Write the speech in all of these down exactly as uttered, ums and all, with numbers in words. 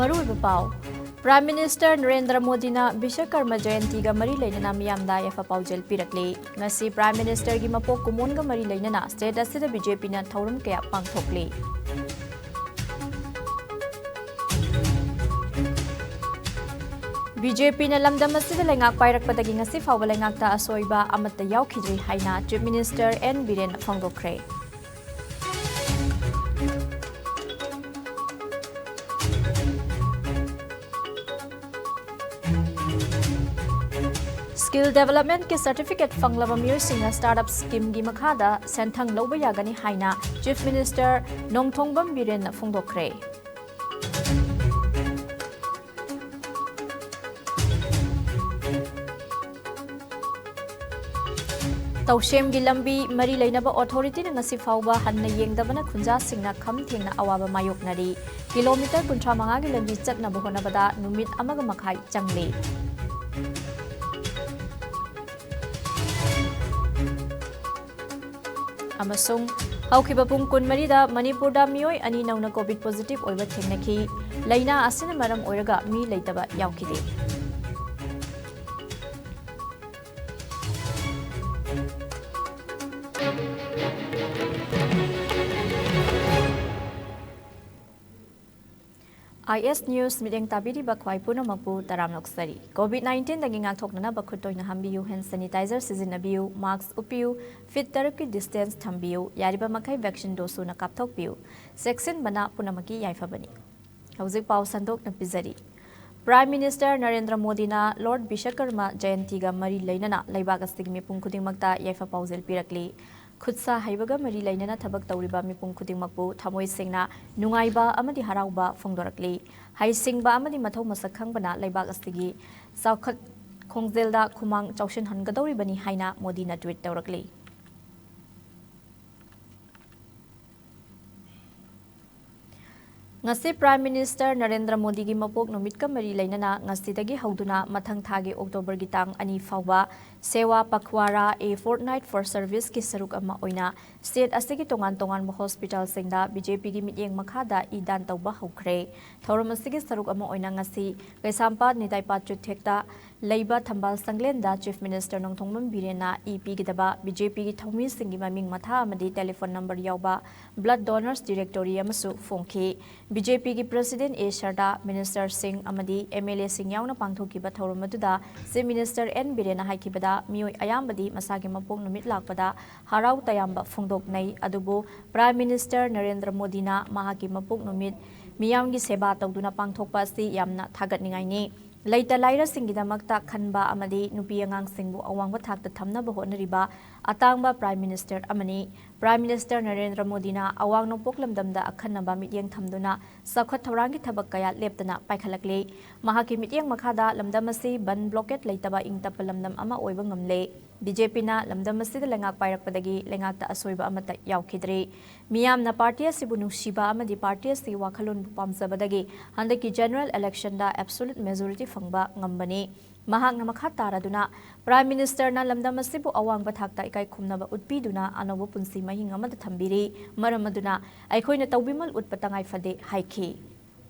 ꯃꯔꯨꯑꯣꯏꯕ ꯄꯥꯎ꯫ Prime Minister Narendra ꯃꯣꯗꯤꯅ ꯕꯤꯁ꯭ꯋꯀꯔꯃ ꯖꯌꯟꯇꯤꯒ ꯃꯔꯤ ꯂꯩꯅꯅ ꯃꯤꯌꯥꯝꯗ ꯌꯥꯏꯐ ꯄꯥꯎꯖꯦꯜ ꯄꯤꯔꯛꯂꯤ꯫ ꯉꯁꯤ Prime Ministerꯒꯤ ꯃꯄꯣꯛ ꯀꯨꯝꯑꯣꯟꯒ ꯃꯔꯤ ꯂꯩꯅꯅ state ꯑꯁꯤꯗ BJPꯅ ꯊꯧꯔꯝ ꯀꯌꯥ ꯄꯥꯡꯊꯣꯛꯂꯤ꯫ BJPꯅ ꯂꯝꯗꯝ ꯑꯁꯤꯗ ꯂꯩꯉꯥꯛ ꯄꯥꯏꯔꯛꯄꯗꯒꯤ ꯉꯁꯤ ꯐꯥꯎꯕ ꯂꯩꯉꯥꯛꯇ ꯑꯁꯣꯏꯕ ꯑꯃꯠꯇ ꯌꯥꯎꯈꯤꯗ꯭ꯔꯤ ꯍꯥꯏꯅ Chief Minister ꯑꯦꯟ ꯕꯤꯔꯦꯟꯅ ꯐꯣꯡꯗꯣꯛꯈ꯭ꯔꯦ꯫ Skill Developmentꯀꯤ certificate ꯐꯪꯂꯕ ꯃꯤꯑꯣꯏꯁꯤꯡꯅ startup schemeꯒꯤ ꯃꯈꯥꯗ ꯁꯦꯟꯊꯪ ꯂꯧꯕ ꯌꯥꯒꯅꯤ ꯍꯥꯏꯅ Chief Minister ꯅꯣꯡꯊꯣꯡꯕꯝ ꯕꯤꯔꯦꯟꯅ ꯐꯣꯡꯗꯣꯛꯈ꯭ꯔꯦ꯫ ꯇꯧꯁꯦꯝꯒꯤ ꯂꯝꯕꯤ ꯃꯔꯤ ꯂꯩꯅꯕ authorityꯅ ꯉꯁꯤ ꯐꯥꯎꯕ ꯍꯟꯅ ꯌꯦꯡꯗꯕꯅ ꯈꯨꯟꯖꯥꯁꯤꯡꯅ ꯈꯝ ꯊꯦꯡꯅ ꯑꯋꯥꯕ ꯃꯥꯌꯣꯛꯅꯔꯤ꯫ Kilometre ꯀꯨꯟꯊ꯭ꯔꯥ ꯃꯉꯥꯒꯤ ꯂꯝꯕꯤ ꯆꯠꯅꯕ ꯍꯣꯠꯅꯕꯗ ꯅꯨꯃꯤꯠ ꯑꯃꯒ ꯃꯈꯥꯏ ꯆꯪꯂꯤ꯫ ꯑꯃꯁꯨꯡ ꯍꯧꯈꯤꯕ ꯄꯨꯡ ꯀꯨꯟꯃꯔꯤꯗ ꯃꯅꯤꯄꯨꯔꯗ ꯃꯤꯑꯣꯏ ꯑꯅꯤ ꯅꯧꯅ COVID positive ꯑꯣꯏꯕ ꯊꯦꯡꯅꯈꯤ꯫ ꯂꯩꯅꯥ ꯑꯁꯤꯅ ꯃꯔꯝ ꯑꯣꯏꯔꯒ ꯃꯤ ꯂꯩꯇꯕ ꯌꯥꯎꯈꯤꯗꯦ꯫ IS News ꯃꯤꯠꯌꯦꯡ ꯇꯥꯕꯤꯔꯤꯕ ꯈ꯭ꯋꯥꯏ ꯄꯨꯝꯅꯃꯛꯄꯨ ꯇꯔꯥꯝꯅ ꯑꯣꯛꯆꯔꯤ꯫ COVID nineteenꯗꯒꯤ ꯉꯥꯛꯊꯣꯛꯅꯅꯕ ꯈꯨꯠ ꯇꯣꯏꯅ ꯍꯥꯝꯕꯤꯌꯨ, hand sanitizer ꯁꯤꯖꯤꯟꯅꯕꯤꯌꯨ, mask ꯎꯞꯄꯤꯌꯨ, feet ꯇꯔꯨꯛꯀꯤ distance ꯊꯝꯕꯤꯌꯨ, ꯌꯥꯔꯤꯕ ꯃꯈꯩ vaccine dose ꯁꯨꯅ ꯀꯥꯞꯊꯣꯛꯄꯤꯌꯨ꯫ ꯆꯦꯛꯁꯤꯟꯕꯅ ꯄꯨꯝꯅꯃꯛꯀꯤ ꯌꯥꯏꯐꯕꯅꯤ꯫ ꯍꯧꯖꯤꯛ ꯄꯥꯎ ꯁꯟꯗꯣꯛꯅ ꯄꯤꯖꯔꯤ꯫ Prime Minister ꯅꯔꯦꯟꯗ꯭ꯔ ꯃꯣꯗꯤꯅ Lord ꯕꯤꯁ꯭ꯋꯀꯔꯃ ꯖꯌꯟꯇꯤꯒ ꯃꯔꯤ ꯂꯩꯅꯅ ꯂꯩꯕꯥꯛ ꯑꯁꯤꯒꯤ ꯃꯤꯄꯨꯝ ꯈꯨꯗꯤꯡꯃꯛꯇ ꯌꯥꯏꯐ ꯄꯥꯎꯖꯦꯜ ꯄꯤꯔꯛꯂꯤ꯫ ꯈꯨꯠꯁꯥ ꯍꯩꯕꯒ ꯃꯔꯤ ꯂꯩꯅꯅ ꯊꯕꯛ ꯇꯧꯔꯤꯕ ꯃꯤꯄꯨꯝ ꯈꯨꯗꯤꯡꯃꯛꯄꯨ ꯊꯃꯣꯏ ꯁꯦꯡꯅ ꯅꯨꯡꯉꯥꯏꯕ ꯑꯃꯗꯤ ꯍꯔꯥꯎꯕ ꯐꯣꯡꯗꯣꯔꯛꯂꯤ꯫ ꯍꯩꯁꯤꯡꯕ ꯑꯃꯗꯤ ꯃꯊꯧ ꯃꯁꯛ ꯈꯪꯕꯅ ꯂꯩꯕꯥꯛ ꯑꯁꯤꯒꯤ ꯆꯥꯎꯈꯠ ꯈꯣꯡꯖꯦꯜꯗ ꯈꯨꯃꯥꯡ ꯆꯥꯎꯁꯤꯟꯍꯟꯒꯗꯧꯔꯤꯕꯅꯤ ꯍꯥꯏꯅ ꯃꯣꯗꯤꯅ tweet ꯇꯧꯔꯛꯂꯤ꯫ ꯉꯁꯤ Prime Minister ꯅꯔꯦꯟꯗ꯭ꯔ ꯃꯣꯗꯤꯒꯤ ꯃꯄꯣꯛ ꯅꯨꯃꯤꯠꯀ ꯃꯔꯤ ꯂꯩꯅꯅ ꯉꯁꯤꯗꯒꯤ ꯍꯧꯗꯨꯅ ꯃꯊꯪ ꯊꯥꯒꯤ Octoberꯒꯤ ꯇꯥꯡ ꯑꯅꯤ ꯐꯥꯎꯕ Seva Pakhwara, A Fortnight for Serviceꯀꯤ ꯁꯔꯨꯛ ꯑꯃ ꯑꯣꯏꯅ state ꯑꯁꯤꯒꯤ ꯇꯣꯉꯥꯟ ꯇꯣꯉꯥꯟꯕ hospitalꯁꯤꯡꯗ BJPꯒꯤ ꯃꯤꯠꯌꯦꯡ ꯃꯈꯥꯗ ꯏ ꯗꯥꯟ ꯇꯧꯕ ꯍꯧꯈ꯭ꯔꯦ꯫ ꯊꯧꯔꯝ ꯑꯁꯤꯒꯤ ꯁꯔꯨꯛ ꯑꯃ ꯑꯣꯏꯅ ꯉꯁꯤ ꯀꯩꯁꯥꯝꯄꯥꯠ ꯅꯤꯇꯥꯏꯄꯥꯠ ꯆꯨꯊꯦꯛꯇ ꯂꯩꯕ ꯊꯝꯕꯥꯜ ꯁꯪꯂꯦꯟꯗ Chief Minister ꯅꯣꯡꯊꯣꯝꯕꯝ ꯕꯤꯔꯦꯟꯅ ꯏ ꯄꯤꯒꯗꯕ BJPꯒꯤ ꯊꯧꯃꯤꯁꯤꯡꯒꯤ ꯃꯃꯤꯡ ꯃꯊꯥ ꯑꯃꯗꯤ telephone number ꯌꯥꯎꯕ Blood Donors Directory ꯑꯃꯁꯨ ꯐꯣꯡꯈꯤ꯫ BJPꯒꯤ President ꯑꯦ ꯁꯔꯗꯥ, Ministerꯁꯤꯡ ꯑꯃꯗꯤ MLAꯁꯤꯡ ꯌꯥꯎꯅ ꯄꯥꯡꯊꯣꯛꯈꯤꯕ ꯊꯧꯔꯝ ꯑꯗꯨꯗ Chief Minister ꯑꯦꯟ ꯕꯤꯔꯦꯟꯅ ꯍꯥꯏꯈꯤꯕꯗ, ꯃꯤꯑꯣꯏ ꯑꯌꯥꯝꯕꯗꯤ ꯃꯁꯥꯒꯤ ꯃꯄꯣꯛ ꯅꯨꯃꯤꯠ ꯂꯥꯛꯄꯗ ꯍꯔꯥꯎ ꯇꯌꯥꯝꯕ ꯐꯣꯡꯗꯣꯛꯅꯩ, ꯑꯗꯨꯕꯨ Prime Minister ꯅꯔꯦꯟꯗ꯭ꯔ ꯃꯣꯗꯤꯅ ꯃꯍꯥꯛꯀꯤ ꯃꯄꯣꯛ ꯅꯨꯃꯤꯠ ꯃꯤꯌꯥꯝꯒꯤ ꯁꯦꯕꯥ ꯇꯧꯗꯨꯅ ꯄꯥꯡꯊꯣꯛꯄ ꯑꯁꯤ ꯌꯥꯝꯅ ꯊꯥꯒꯠꯅꯤꯡꯉꯥꯏꯅꯤ꯫ ꯂꯩꯇ ꯂꯥꯏꯔꯁꯤꯡꯒꯤꯗꯃꯛꯇ ꯈꯟꯕ ꯑꯃꯗꯤ ꯅꯨꯄꯤ ꯑꯉꯥꯡꯁꯤꯡꯕꯨ ꯑꯋꯥꯡꯕ ꯊꯥꯛꯇ ꯊꯝꯅꯕ ꯍꯣꯠꯅꯔꯤꯕ ꯑꯇꯥꯡꯕ Prime Minister ꯑꯃꯅꯤ꯫ Prime Minister ꯅꯔꯦꯟꯗ꯭ꯔ ꯃꯣꯗꯤꯅ ꯑꯋꯥꯡ ꯅꯣꯡꯄꯣꯛ ꯂꯝꯗꯝꯗ ꯑꯈꯟꯅꯕ ꯃꯤꯠꯌꯦꯡ ꯊꯝꯗꯨꯅ ꯆꯥꯎꯈꯠ ꯊꯧꯔꯥꯡꯒꯤ ꯊꯕꯛ ꯀꯌꯥ ꯂꯦꯞꯇꯅ ꯄꯥꯏꯈꯠꯂꯛꯂꯤ꯫ ꯃꯍꯥꯛꯀꯤ ꯃꯤꯠꯌꯦꯡ ꯃꯈꯥꯗ ꯂꯝꯗꯝ ꯑꯁꯤ ꯕꯟ blockade ꯂꯩꯇꯕ ꯏꯪ ꯇꯞꯄ ꯂꯝꯗꯝ ꯑꯃ ꯑꯣꯏꯕ ꯉꯝꯂꯦ꯫ BJPꯅ ꯂꯝꯗꯝ ꯑꯁꯤꯗ ꯂꯩꯉꯥꯛ ꯄꯥꯏꯔꯛꯄꯗꯒꯤ ꯂꯩꯉꯥꯛꯇ ꯑꯁꯣꯏꯕ ꯑꯃꯠꯇ ꯌꯥꯎꯈꯤꯗ꯭ꯔꯤ꯫ ꯃꯤꯌꯥꯝꯅ party ꯑꯁꯤꯕꯨ ꯅꯨꯡꯁꯤꯕ ꯑꯃꯗꯤ party ꯑꯁꯤꯒꯤ ꯋꯥꯈꯜꯂꯣꯟꯕꯨ ꯄꯥꯝꯖꯕꯗꯒꯤ ꯍꯟꯗꯛꯀꯤ general electionꯗ absolute majority ꯐꯪꯕ ꯉꯝꯕꯅꯤ꯫ ꯃꯍꯥꯛꯅ ꯃꯈꯥ ꯇꯥꯔꯗꯨꯅ, Prime Ministerꯅ ꯂꯝꯗꯝ ꯑꯁꯤꯕꯨ ꯑꯋꯥꯡꯕ ꯊꯥꯛꯇ ꯏꯀꯥꯏ ꯈꯨꯝꯅꯕ ꯎꯠꯄꯤꯗꯨꯅ ꯑꯅꯧꯕ ꯄꯨꯟꯁꯤ ꯃꯍꯤꯡ ꯑꯃꯗ ꯊꯝꯕꯤꯔꯤ꯫ ꯃꯔꯝ ꯑꯗꯨꯅ ꯑꯩꯈꯣꯏꯅ ꯇꯧꯕꯤꯃꯜ ꯎꯠꯄ ꯇꯉꯥꯏ ꯐꯗꯦ ꯍꯥꯏꯈꯤ꯫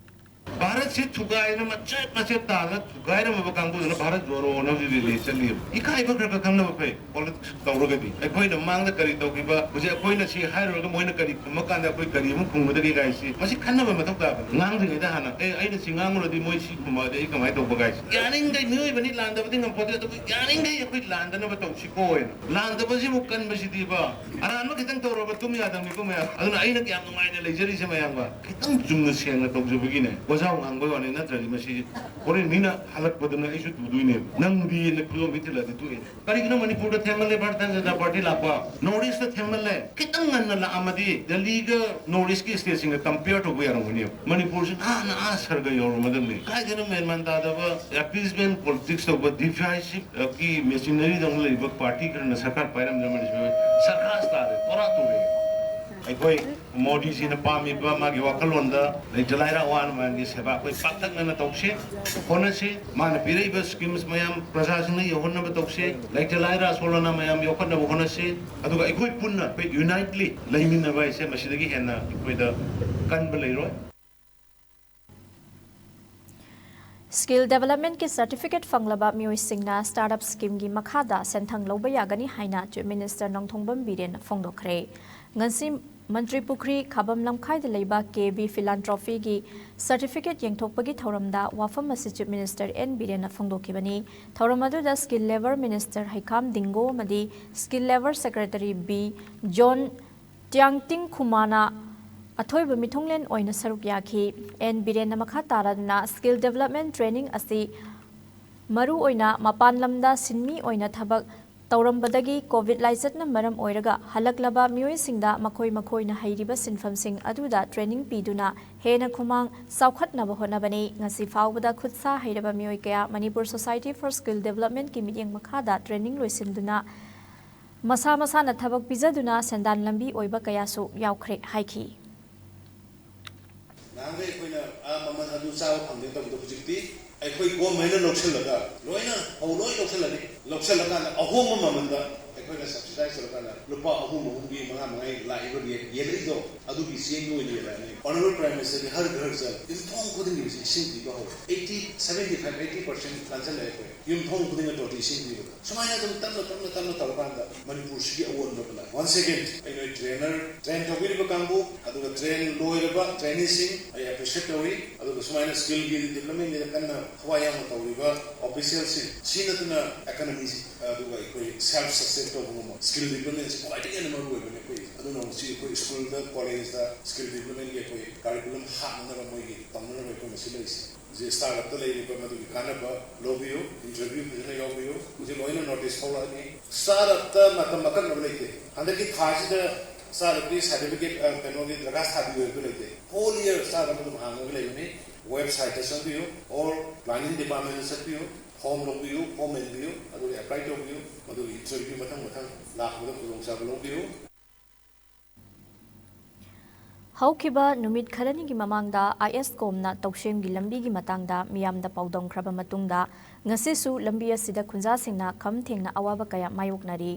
ꯚꯥꯔꯠꯁꯤ ꯊꯨꯒꯥꯏꯅ ꯃꯆꯦꯠ ꯃꯆꯦꯠ ꯇꯥꯅ ꯊꯨꯒꯥꯏꯔꯝꯃꯕ ꯀꯥꯡꯕꯨꯗꯨꯅ ꯚꯥꯔꯠ ꯖꯣꯔꯣꯅ ꯍꯧꯖꯤꯛ rally ꯆꯠꯂꯤꯕ꯫ ꯏꯀꯥꯏꯕ ꯈꯔ ꯈꯔ ꯈꯪꯅꯕ ꯐꯩ꯫ Politics ꯇꯧꯔꯒꯗꯤ ꯑꯩꯈꯣꯏꯅ ꯃꯥꯡꯗ ꯀꯔꯤ ꯇꯧꯈꯤꯕ, ꯍꯧꯖꯤꯛ ꯑꯩꯈꯣꯏꯅ ꯁꯤ ꯍꯥꯏꯔꯨꯔꯒ ꯃꯣꯏꯅ ꯀꯔꯤ ꯈꯨꯝꯃꯀꯥꯟꯗ ꯑꯩꯈꯣꯏ ꯀꯔꯤ ꯑꯃꯨꯛ ꯈꯨꯝꯒꯗꯒꯦ ꯀꯥꯏꯁꯤ, ꯃꯁꯤ ꯈꯟꯅꯕ ꯃꯊꯧ ꯇꯥꯕꯅꯤ꯫ ꯉꯥꯡꯗ꯭ꯔꯤꯉꯩꯗ ꯍꯥꯟꯅ, "ꯑꯦ, ꯑꯩꯅ ꯁꯤ ꯉꯥꯡꯉꯨꯔꯗꯤ ꯃꯣꯏ ꯁꯤ ꯈꯨꯝꯃꯛꯑꯗꯤ ꯑꯩ ꯀꯃꯥꯏꯅ ꯇꯧꯕ?" ꯀꯥꯏꯁꯤ꯫ ꯌꯥꯔꯤꯉꯩ ꯃꯤꯑꯣꯏꯕꯅꯤ, ꯂꯥꯟꯗꯕꯗꯤ ꯉꯝꯄꯣꯠꯇꯦ, ꯑꯗꯨꯕꯨ ꯌꯥꯔꯤꯉꯩ ꯑꯩꯈꯣꯏ ꯂꯥꯟꯗꯅꯕ ꯇꯧꯁꯤꯀꯣ ꯍꯥꯏꯅ꯫ ꯂꯥꯟꯗꯕꯁꯤꯕꯨ ꯀꯟꯕꯁꯤꯗꯤꯕ, ꯑꯔꯥꯟꯕ ꯈꯤꯇꯪ ꯇꯧꯔꯕ ꯇꯨꯝ ꯌꯥꯗꯕꯅꯤꯀꯣ ꯃꯌꯥꯝ꯫ ꯑꯗꯨꯅ ꯑꯩꯅ ꯀꯌꯥꯝ ꯅꯨꯡꯉꯥꯏꯅ ꯂꯩꯖꯔꯤꯁꯦ ꯃꯌꯥꯝꯒ꯫ ꯈꯤꯇꯪ ꯆꯨꯝꯅ ꯁꯦꯡꯅ ꯇꯧꯖꯕꯒꯤꯅꯦ꯫ ꯋꯥꯖꯥꯎ ꯉꯥꯡꯕꯩ ꯋꯥꯅꯤ, ꯅꯠꯇ꯭ꯔꯗꯤ ꯃꯁꯤ ꯍꯣꯔꯦꯟ ꯃꯤꯅ ꯍꯜꯂꯛꯄꯗꯅ ꯑꯩꯁꯨ ꯇꯨꯗꯣꯏꯅꯦꯕ꯫ ꯅꯪꯗꯤ ꯑꯩꯅ ꯈꯨꯗꯣꯝꯕꯤ ꯊꯤꯜꯂꯛꯑꯗꯤ ꯇꯣꯛꯑꯦ꯫ ꯀꯔꯤꯒꯤꯅꯣ ꯃꯅꯤꯄꯨꯔꯗ ꯊꯦꯡꯃꯜꯂꯦ ꯚꯥꯔꯇꯤꯌ ꯖꯅꯇꯥ ꯄꯥꯔꯇꯤ ꯂꯥꯛꯄ? North East ꯇ ꯊꯦꯡꯃꯜꯂꯦ꯫ ꯈꯤꯇꯪ ꯉꯟꯅ ꯂꯥꯛꯑꯝꯃꯗꯤ ꯗꯦꯜꯂꯤꯒ North East ꯀꯤ state ꯁꯤꯡꯒ compare ꯇꯧꯕ ꯌꯥꯔꯝꯒꯅꯦꯕ꯫ ꯃꯅꯤꯄꯨꯔꯁꯤ ꯅꯍꯥꯟꯅ ꯑꯥ ꯁꯔꯒ ꯌꯧꯔꯝꯃꯗꯕꯅꯤ꯫ ꯀꯥꯏꯗꯅꯣ ꯃꯦꯟ ꯃꯥꯟ ꯇꯥꯗꯕ appeasement politics ꯇꯧꯕ divisive ꯀꯤ machinery ꯗꯧꯅ ꯂꯩꯕ party ꯈꯔꯅ ꯁꯔꯀꯥꯔ ꯄꯥꯏꯔꯝꯗ꯭ꯔ ꯃꯅꯤꯄꯨꯔ ꯁꯔꯀꯥꯔ ꯇꯥꯔꯦ, ꯄꯨꯔꯥ ꯇꯨꯔꯦ꯫ ꯑꯩꯈꯣꯏ ꯃꯣꯗꯤꯖꯤꯅ ꯄꯥꯝꯃꯤꯕ ꯃꯥꯒꯤ ꯋꯥꯈꯜꯂꯣꯟꯗ ꯂꯩꯇ ꯂꯥꯏꯔ ꯑꯋꯥ ꯑꯅꯥꯒꯤ ꯁꯦꯕꯥ ꯑꯩꯈꯣꯏ ꯄꯥꯛꯇꯛꯅꯅ ꯇꯧꯁꯤ, ꯍꯣꯠꯅꯁꯤ꯫ ꯃꯥꯅ ꯄꯤꯔꯛꯏꯕ schemes ꯃꯌꯥꯝ ꯄ꯭ꯔꯖꯥꯁꯤꯡꯗ ꯌꯧꯍꯟꯅꯕ ꯇꯧꯁꯤ꯫ ꯂꯩꯇ ꯂꯥꯏꯔ ꯑꯁꯣꯜ ꯑꯅꯥ ꯃꯌꯥꯝ ꯌꯣꯛꯈꯠꯅꯕ ꯍꯣꯠꯅꯁꯤ꯫ ꯑꯗꯨꯒ ꯑꯩꯈꯣꯏ ꯄꯨꯟꯅ, ꯑꯩꯈꯣꯏ unitely ꯂꯩꯃꯤꯟꯅꯕ ꯍꯥꯏꯁꯦ ꯃꯁꯤꯗꯒꯤ ꯍꯦꯟꯅ ꯑꯩꯈꯣꯏꯗ ꯀꯟꯕ ꯂꯩꯔꯣꯏ꯫ Skill Developmentꯀꯤ certificate ꯐꯪꯂꯕ ꯃꯤꯑꯣꯏꯁꯤꯡꯅ startup schemeꯒꯤ ꯃꯈꯥꯗ ꯁꯦꯟꯊꯪ ꯂꯧꯕ ꯌꯥꯒꯅꯤ ꯍꯥꯏꯅ Chief Minister ꯅꯣꯡꯊꯣꯝꯕꯝ ꯕꯤꯔꯦꯟꯅ ꯐꯣꯡꯗꯣꯛꯈ꯭ꯔꯦ꯫ ꯉꯁꯤ ꯃꯟꯇ꯭ꯔꯤ ꯄꯨꯈ꯭ꯔꯤ ꯈꯥꯕꯝ ꯂꯝꯈꯥꯏꯗ ꯂꯩꯕ ꯀꯦ ꯕꯤ Philanthropyꯒꯤ certificate ꯌꯦꯡꯊꯣꯛꯄꯒꯤ ꯊꯧꯔꯝꯗ ꯋꯥꯐꯝ ꯑꯁꯤ Chief Minister ꯑꯦꯟ ꯕꯤꯔꯦꯟꯅ ꯐꯣꯡꯗꯣꯛꯈꯤꯕꯅꯤ꯫ ꯊꯧꯔꯝ ꯑꯗꯨꯗ Skill Labour Minister ꯍꯩꯈꯥꯝ ꯗꯤꯡꯒꯣ ꯑꯃꯗꯤ Skill Labour Secretary B John ꯇ꯭ꯌꯥꯡꯇꯤꯡ ꯈꯨꯃꯥꯅ ꯑꯊꯣꯏꯕ ꯃꯤꯊꯨꯡꯂꯦꯟ ꯑꯣꯏꯅ ꯁꯔꯨꯛ ꯌꯥꯈꯤ꯫ ꯑꯦꯟ ꯕꯤꯔꯦꯟꯅ ꯃꯈꯥ ꯇꯥꯔꯗꯨꯅ Skill Development Training ꯑꯁꯤ ꯃꯔꯨ ꯑꯣꯏꯅ ꯃꯄꯥꯟ ꯂꯝꯗ ꯁꯤꯟꯃꯤ ꯑꯣꯏꯅ ꯊꯕꯛ ꯇꯧꯔꯝꯕꯗꯒꯤ COVID ꯂꯥꯏꯆꯠꯅ ꯃꯔꯝ ꯑꯣꯏꯔꯒ ꯍꯜꯂꯛꯂꯕ ꯃꯤꯑꯣꯏꯁꯤꯡꯗ ꯃꯈꯣꯏ ꯃꯈꯣꯏꯅ ꯍꯩꯔꯤꯕ ꯁꯤꯟꯐꯝꯁꯤꯡ ꯑꯗꯨꯗ training ꯄꯤꯗꯨꯅ ꯍꯦꯟꯅ ꯈꯨꯃꯥꯡ ꯆꯥꯎꯈꯠꯅꯕ ꯍꯣꯠꯅꯕꯅꯤ꯫ ꯉꯁꯤ ꯐꯥꯎꯕꯗ ꯈꯨꯠ ꯁꯥ ꯍꯩꯔꯕ ꯃꯤꯑꯣꯏ ꯀꯌꯥ Manipur Society for Skill Developmentꯀꯤ ꯃꯤꯠꯌꯦꯡ ꯃꯈꯥꯗ training ꯂꯣꯏꯁꯤꯟꯗꯨꯅ ꯃꯁꯥ ꯃꯁꯥꯅ ꯊꯕꯛ ꯄꯤꯖꯗꯨꯅ ꯁꯦꯟꯗꯥꯟ ꯂꯝꯕꯤ ꯑꯣꯏꯕ ꯀꯌꯥꯁꯨ ꯌꯥꯎꯈ꯭ꯔꯦ ꯍꯥꯏꯈꯤ꯫ ꯅꯍꯥꯟꯈꯩ ꯑꯩꯈꯣꯏꯅ ꯑꯥ ꯃꯃꯜ ꯑꯗꯨ ꯆꯥꯕ ꯐꯪꯗꯦ ꯇꯧꯕꯗꯣ ꯍꯧꯖꯤꯛꯇꯤ ꯑꯩꯈꯣꯏ governmentꯅ ꯂꯧꯁꯤꯜꯂꯒ ꯂꯣꯏꯅ ꯐꯧ ꯂꯣꯏ ꯂꯧꯁꯤꯜꯂꯅꯤ꯫ ꯂꯧꯁꯤꯜꯂꯀꯥꯟꯗ ꯑꯍꯣꯡꯕ ꯃꯃꯜꯗ ꯑꯩꯈꯣꯏꯅ subsidize ꯇꯧꯔꯀꯥꯟꯗ ꯂꯨꯄꯥ ꯑꯍꯨꯝ ꯑꯍꯨꯝꯒꯤ ꯃꯉꯥ ꯃꯉꯥꯒꯤ ꯂꯥꯛꯏꯕ rate ꯌꯦꯜꯂꯛꯏꯗꯣ ꯑꯗꯨꯒꯤ ꯆꯦꯡꯗꯣ ꯑꯣꯏꯅ ꯌꯦꯜꯂꯛꯑꯅꯤ꯫ Honourable Prime Ministerꯒꯤ ꯍꯔ ꯘꯔ ꯖꯜ ꯌꯨꯝꯊꯣꯡ ꯈꯨꯗꯤꯡꯒꯤ ꯍꯧꯖꯤꯛ ꯏꯁꯤꯡ ꯄꯤꯕ ꯍꯧꯔꯦ꯫ Eighty, seventy five, eighty percent ꯀꯥꯟꯁꯤꯜꯂꯛꯑꯦ ꯑꯩꯈꯣꯏ ꯌꯨꯝꯊꯣꯡ ꯈꯨꯗꯤꯡꯒꯤ ꯇꯣꯇꯤ ꯏꯁꯤꯡ ꯄꯤꯕꯗ꯫ ꯁꯨꯃꯥꯏꯅ ꯑꯗꯨꯝ ꯇꯞꯅ ꯇꯞꯅ ꯇꯞꯅ ꯇꯧꯔꯀꯥꯟꯗ ꯃꯅꯤꯄꯨꯔꯁꯤꯒꯤ ꯑꯑꯣꯟꯕ ꯑꯃ ꯂꯥꯛꯑꯦ꯫ Once again ꯑꯩ ꯅꯣꯏ trainer, train ꯇꯧꯕꯤꯔꯤꯕ ꯀꯥꯡꯕꯨ ꯑꯗꯨꯒ train ꯂꯣꯏꯔꯕ traineeꯁꯤꯡ ꯑꯩ appreciate ꯇꯧꯏ꯫ ꯑꯗꯨꯒ ꯁꯨꯃꯥꯏꯅ skillꯒꯤ developmentꯀꯤꯗ ꯀꯟꯅ ꯊꯋꯥꯏ ꯌꯥꯎꯅ ꯇꯧꯔꯤꯕ officialꯁꯤꯡ ꯁꯤ ꯅꯠꯇꯅ economyꯁꯤ ꯑꯗꯨꯒ ꯑꯩꯈꯣꯏ self sustain ꯇꯧꯕ ꯉꯝꯕ skill developmentꯁꯤ ꯈ꯭ꯋꯥꯏꯗꯒꯤ ꯍꯦꯟꯅ ꯃꯔꯨ ꯑꯣꯏꯕꯅꯤ ꯑꯩꯈꯣꯏ꯫ ꯑꯗꯨꯅ ꯉꯁꯤ ꯑꯩꯈꯣꯏ schoolꯗ, collegeꯇ skill developmentꯀꯤ ꯑꯩꯈꯣꯏ curriculum ꯍꯥꯞꯅꯅꯕ ꯃꯣꯏꯒꯤ ꯇꯧꯅꯅꯕ ꯑꯩꯈꯣꯏ ꯉꯁꯤ ꯂꯩꯔꯤꯁꯦ꯫ ꯍꯧꯖꯤꯛ startupꯇ ꯂꯩꯔꯤꯕ ꯃꯗꯨꯒꯤ ꯀꯥꯟꯅꯕ ꯂꯧꯕꯤꯌꯨ, interview ꯐꯖꯅ ꯌꯥꯎꯕꯤꯌꯨ꯫ ꯍꯧꯖꯤꯛ ꯂꯣꯏꯅ notice ꯊꯣꯛꯂꯛꯑꯅꯤ꯫ Startupꯇ ꯃꯇꯝ ꯑꯀꯛꯅꯕ ꯂꯩꯇꯦ꯫ ꯍꯟꯗꯛꯀꯤ ꯊꯥꯁꯤꯗ startupꯀꯤ certificate, ꯑ, ꯀꯩꯅꯣꯒꯤ ꯗꯔꯈꯥꯁ ꯊꯥꯕꯤꯌꯨ ꯍꯥꯏꯕ ꯂꯩꯇꯦ꯫ Whole year startup ꯑꯗꯨꯝ ꯍꯥꯡꯉꯒ ꯂꯩꯕꯅꯤ꯫ Websiteꯇ ꯆꯪꯕꯤꯌꯨ, or planning departmentꯇ ꯆꯠꯄꯤꯌꯨ, form ꯂꯧꯕꯤꯌꯨ, form ꯃꯦꯟꯕꯤꯌꯨ, ꯑꯗꯨꯒ apply ꯇꯧꯕꯤꯌꯨ, ꯃꯗꯨꯒꯤ interview ꯃꯊꯪ ꯃꯊꯪ ꯂꯥꯛꯄꯗ ꯈꯨꯗꯣꯡꯆꯥꯕ ꯂꯧꯕꯤꯌꯨ꯫ ꯍꯧꯈꯤꯕ ꯅꯨꯃꯤꯠ ꯈꯔꯅꯤꯒꯤ ꯃꯃꯥꯡꯗ ꯑꯥꯏ ꯑꯦꯁ ꯀꯣꯝꯅ ꯇꯧꯁꯦꯝꯒꯤ ꯂꯝꯕꯤꯒꯤ ꯃꯇꯥꯡꯗ ꯃꯤꯌꯥꯝꯗ ꯄꯥꯎꯗꯝꯈ꯭ꯔꯕ ꯃꯇꯨꯡꯗ, ꯉꯁꯤꯁꯨ ꯂꯝꯕꯤ ꯑꯁꯤꯗ ꯈꯨꯟꯖꯥꯁꯤꯡꯅ ꯈꯝ ꯊꯦꯡꯅ ꯑꯋꯥꯕ ꯀꯌꯥ ꯃꯥꯌꯣꯛꯅꯔꯤ꯫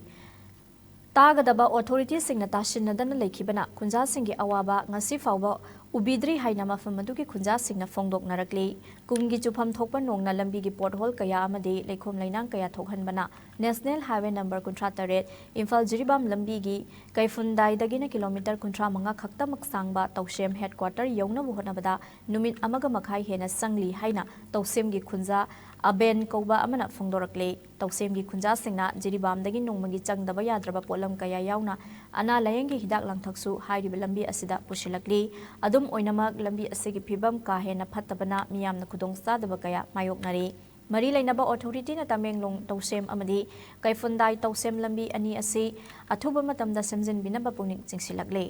ꯇꯥꯒꯗꯕ ꯑꯣꯊꯣꯔꯤꯇꯤꯁꯤꯡꯅ ꯇꯥꯁꯤꯟꯅꯗꯅ ꯂꯩꯈꯤꯕꯅ ꯈꯨꯟꯖꯥꯁꯤꯡꯒꯤ ꯑꯋꯥꯕ ꯉꯁꯤ ꯐꯥꯎꯕ ꯎꯕꯤꯗ꯭ꯔꯤ ꯍꯥꯏꯅ ꯃꯐꯝ ꯑꯗꯨꯒꯤ ꯈꯨꯟꯖꯥꯁꯤꯡꯅ ꯐꯣꯡꯗꯣꯛꯅꯔꯛꯂꯤ꯫ ꯀꯨꯝꯒꯤ ꯆꯨꯐꯝ ꯊꯣꯛꯄ ꯅꯣꯡꯅ ꯂꯝꯕꯤꯒꯤ ꯄꯣꯠꯍꯣꯜ ꯀꯌꯥ ꯑꯃꯗꯤ ꯂꯩꯈꯣꯝ ꯂꯩꯅꯥꯡ ꯀꯌꯥ ꯊꯣꯛꯍꯟꯕꯅ ꯅꯦꯁꯅꯦꯜ ꯍꯥꯏꯋꯦ ꯅꯝꯕꯔ ꯀꯨꯟꯊ꯭ꯔꯥ ꯇꯔꯦꯠ, ꯏꯝꯐꯥꯜ ꯖꯤꯔꯤꯕꯥꯝ ꯂꯝꯕꯤꯒꯤ ꯀꯩꯐꯨꯟꯗꯥꯏꯗꯒꯤꯅ ꯀꯤꯂꯣꯃꯤꯇꯔ ꯀꯨꯟꯊ꯭ꯔꯥ ꯃꯉꯥ ꯈꯛꯇꯃꯛ ꯁꯥꯡꯕ ꯇꯧꯁꯦꯝ ꯍꯦꯗꯀ꯭ꯋꯥꯇꯔ ꯌꯧꯅꯕ ꯍꯣꯠꯅꯕꯗ ꯅꯨꯃꯤꯠ ꯑꯃꯒ ꯃꯈꯥꯏ ꯍꯦꯟꯅ ꯆꯪꯂꯤ ꯍꯥꯏꯅ ꯇꯧꯁꯦꯝꯒꯤ ꯈꯨꯟꯖꯥ ꯑꯕꯦꯟ ꯀꯧꯕ ꯑꯃꯅ ꯐꯣꯡꯗꯣꯔꯛꯂꯤ꯫ ꯇꯧꯁꯦꯝꯒꯤ ꯈꯨꯟꯖꯥꯁꯤꯡꯅ ꯖꯤꯔꯤꯕꯥꯝꯗꯒꯤ ꯅꯣꯡꯃꯒꯤ ꯆꯪꯗꯕ ꯌꯥꯗ꯭ꯔꯕ ꯄꯣꯠꯂꯝ ꯀꯌꯥ ꯌꯥꯎꯅ ꯑꯅꯥ ꯂꯥꯌꯦꯡꯒꯤ ꯍꯤꯗꯥꯛ ꯂꯥꯡꯊꯛꯁꯨ ꯍꯥꯏꯔꯤꯕ ꯂꯝꯕꯤ ꯑꯁꯤꯗ ꯄꯨꯁꯤꯜꯂꯛꯂꯤ꯫ ꯑꯗꯨꯝ ꯑꯣꯏꯅꯃꯛ, ꯂꯝꯕꯤ ꯑꯁꯤꯒꯤ ꯐꯤꯕꯝ ꯀꯥ ꯍꯦꯟꯅ ꯐꯠꯇꯕꯅ ꯃꯤꯌꯥꯝꯅ ꯈꯨꯗꯣꯡꯆꯥꯗꯕ ꯀꯌꯥ ꯃꯥꯌꯣꯛꯅꯔꯤ꯫ ꯃꯔꯤ ꯂꯩꯅꯕ ꯑꯣꯊꯣꯔꯤꯇꯤꯅ ꯇꯃꯦꯡꯂꯣꯡ ꯇꯧꯁꯦꯝ ꯑꯃꯗꯤ ꯀꯩꯐꯨꯟꯗꯥꯏ ꯇꯧꯁꯦꯝ ꯂꯝꯕꯤ ꯑꯅꯤ ꯑꯁꯤ ꯑꯊꯨꯕ ꯃꯇꯝꯗ ꯁꯦꯝꯖꯤꯟꯕꯤꯅꯕ ꯄꯨꯛꯅꯤꯡ ꯆꯤꯡꯁꯤꯜꯂꯛꯂꯤ꯫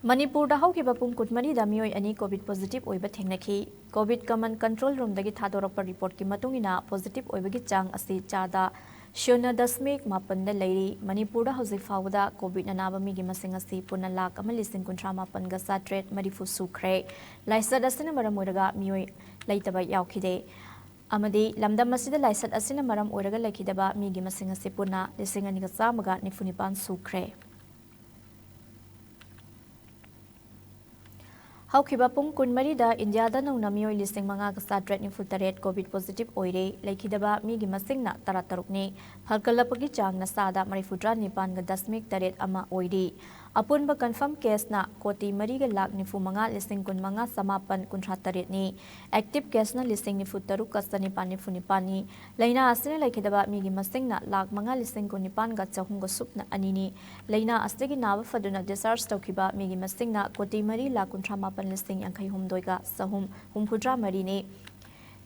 ꯃꯅꯤꯄꯨꯔꯗ ꯍꯧꯈꯤꯕ ꯄꯨꯡ ꯀꯨꯟꯃꯔꯤꯗ ꯃꯤꯑꯣꯏ ꯑꯅꯤ ꯀꯣꯚꯤꯗ ꯄꯣꯖꯤꯇꯤꯚ ꯑꯣꯏꯕ ꯊꯦꯡꯅꯈꯤ꯫ ꯀꯣꯚꯤꯗ ꯀꯃꯟ ꯀꯟꯇ꯭ꯔꯣꯜ ꯔꯨꯝꯗꯒꯤ ꯊꯥꯗꯣꯔꯛꯄ ꯔꯤꯄꯣꯔꯠꯀꯤ ꯃꯇꯨꯡ ꯏꯟꯅ, ꯄꯣꯖꯤꯇꯤꯚ ꯑꯣꯏꯕꯒꯤ ꯆꯥꯡ ꯑꯁꯤ ꯆꯥꯗ ꯁꯤꯅꯣ ꯗꯁꯃꯤꯛ ꯃꯥꯄꯟꯗ ꯂꯩꯔꯤ꯫ ꯃꯅꯤꯄꯨꯔꯗ ꯍꯧꯖꯤꯛ ꯐꯥꯎꯕꯗ ꯀꯣꯚꯤꯗꯅ ꯅꯥꯕ ꯃꯤꯒꯤ ꯃꯁꯤꯡ ꯑꯁꯤ ꯄꯨꯟꯅ ꯂꯥꯈ ꯑꯃ ꯂꯤꯁꯤꯡ ꯀꯨꯟꯊ꯭ꯔꯥ ꯃꯥꯄꯟꯒ ꯆꯥꯇ꯭ꯔꯦꯠ ꯃꯔꯤꯐꯨ ꯁꯨꯈ꯭ꯔꯦ꯫ ꯂꯥꯏꯆꯠ ꯑꯁꯤꯅ ꯃꯔꯝ ꯑꯣꯏꯔꯒ ꯃꯤꯑꯣꯏ ꯂꯩꯇꯕ ꯌꯥꯎꯈꯤꯗꯦ꯫ ꯑꯃꯗꯤ ꯂꯝꯗꯝ ꯑꯁꯤꯗ ꯂꯥꯏꯆꯠ ꯑꯁꯤꯅ ꯃꯔꯝ ꯑꯣꯏꯔꯒ ꯂꯩꯈꯤꯗꯕ ꯃꯤꯒꯤ ꯃꯁꯤꯡ ꯑꯁꯤ ꯄꯨꯟꯅ ꯂꯤꯁꯤꯡ ꯑꯅꯤꯒ ꯆꯥꯝꯃꯒ ꯅꯤꯐꯨ ꯅꯤꯄꯥꯟ ꯁꯨꯈ꯭ꯔꯦ꯫ ꯍꯧꯈꯤꯕ ꯄꯨꯡ ꯀꯨꯟꯃꯔꯤꯗ ꯏꯟꯗꯤꯌꯥꯗ ꯅꯧꯅ ꯃꯤꯑꯣꯏ ꯂꯤꯁꯤꯡ ꯃꯉꯥꯒ ꯆꯥꯇ꯭ꯔꯦꯠ ꯅꯤꯐꯨ ꯇꯔꯦꯠ ꯀꯣꯚꯤꯗ ꯄꯣꯖꯤꯇꯤꯚ ꯑꯣꯏꯔꯦ꯫ ꯂꯩꯈꯤꯗꯕ ꯃꯤꯒꯤ ꯃꯁꯤꯡꯅ ꯇꯔꯥꯇꯔꯨꯛꯅꯤ꯫ ꯐꯒꯠꯂꯛꯄꯒꯤ ꯆꯥꯡꯅ ꯆꯥꯗ ꯃꯔꯤꯐꯨꯇꯔꯥ ꯅꯤꯄꯥꯟꯒ ꯗꯁꯃꯤꯛ ꯇꯔꯦꯠ ꯑꯃ ꯑꯣꯏꯔꯤ꯫ ꯑꯄꯨꯟꯕ ꯀꯟꯐꯥꯔꯝ ꯀꯦꯁꯅ ꯀꯣꯇꯤ ꯃꯔꯤꯒ ꯂꯥꯈ ꯅꯤꯐꯨ ꯃꯉꯥ ꯂꯤꯁꯤꯡ ꯀꯨꯟ ꯃꯉꯥ ꯆꯃꯥꯄꯟ ꯀꯨꯟꯊ꯭ꯔꯥ ꯇꯔꯦꯠꯅꯤ꯫ ꯑꯦꯛꯇꯤꯚ ꯀꯦꯁꯅ ꯂꯤꯁꯤꯡ ꯅꯤꯐꯨ ꯇꯔꯨꯛꯀ ꯆꯅꯤꯄꯥꯟ ꯅꯤꯐꯨ ꯅꯤꯄꯥꯟꯅꯤ꯫ ꯂꯥꯏꯅꯥ ꯑꯁꯤꯅ ꯂꯩꯈꯤꯗꯕ ꯃꯤꯒꯤ ꯃꯁꯤꯡꯅ ꯂꯥꯈ ꯃꯉꯥ ꯂꯤꯁꯤꯡ ꯀꯨꯟ ꯅꯤꯄꯥꯟꯒ ꯆꯍꯨꯝꯒ ꯁꯨꯞꯅ ꯑꯅꯤꯅꯤ꯫ ꯂꯥꯏꯅꯥ ꯑꯁꯤꯗꯒꯤ ꯅꯥꯕ ꯐꯗꯨꯅ ꯗꯤꯁꯆꯥꯔꯖ ꯇꯧꯈꯤꯕ ꯃꯤꯒꯤ ꯃꯁꯤꯡꯅ ꯀꯣꯇꯤ ꯃꯔꯤ ꯂꯥꯈ ꯀꯨꯟꯊ꯭ꯥ ꯃꯥꯄꯟ ꯂꯤꯁꯤꯡ ꯌꯥꯡꯈꯩ ꯍꯨꯝꯗꯣꯏꯒ ꯆꯍꯨꯝ ꯍꯨꯝꯐꯨꯇꯔꯥ ꯃꯔꯤꯅꯤ꯫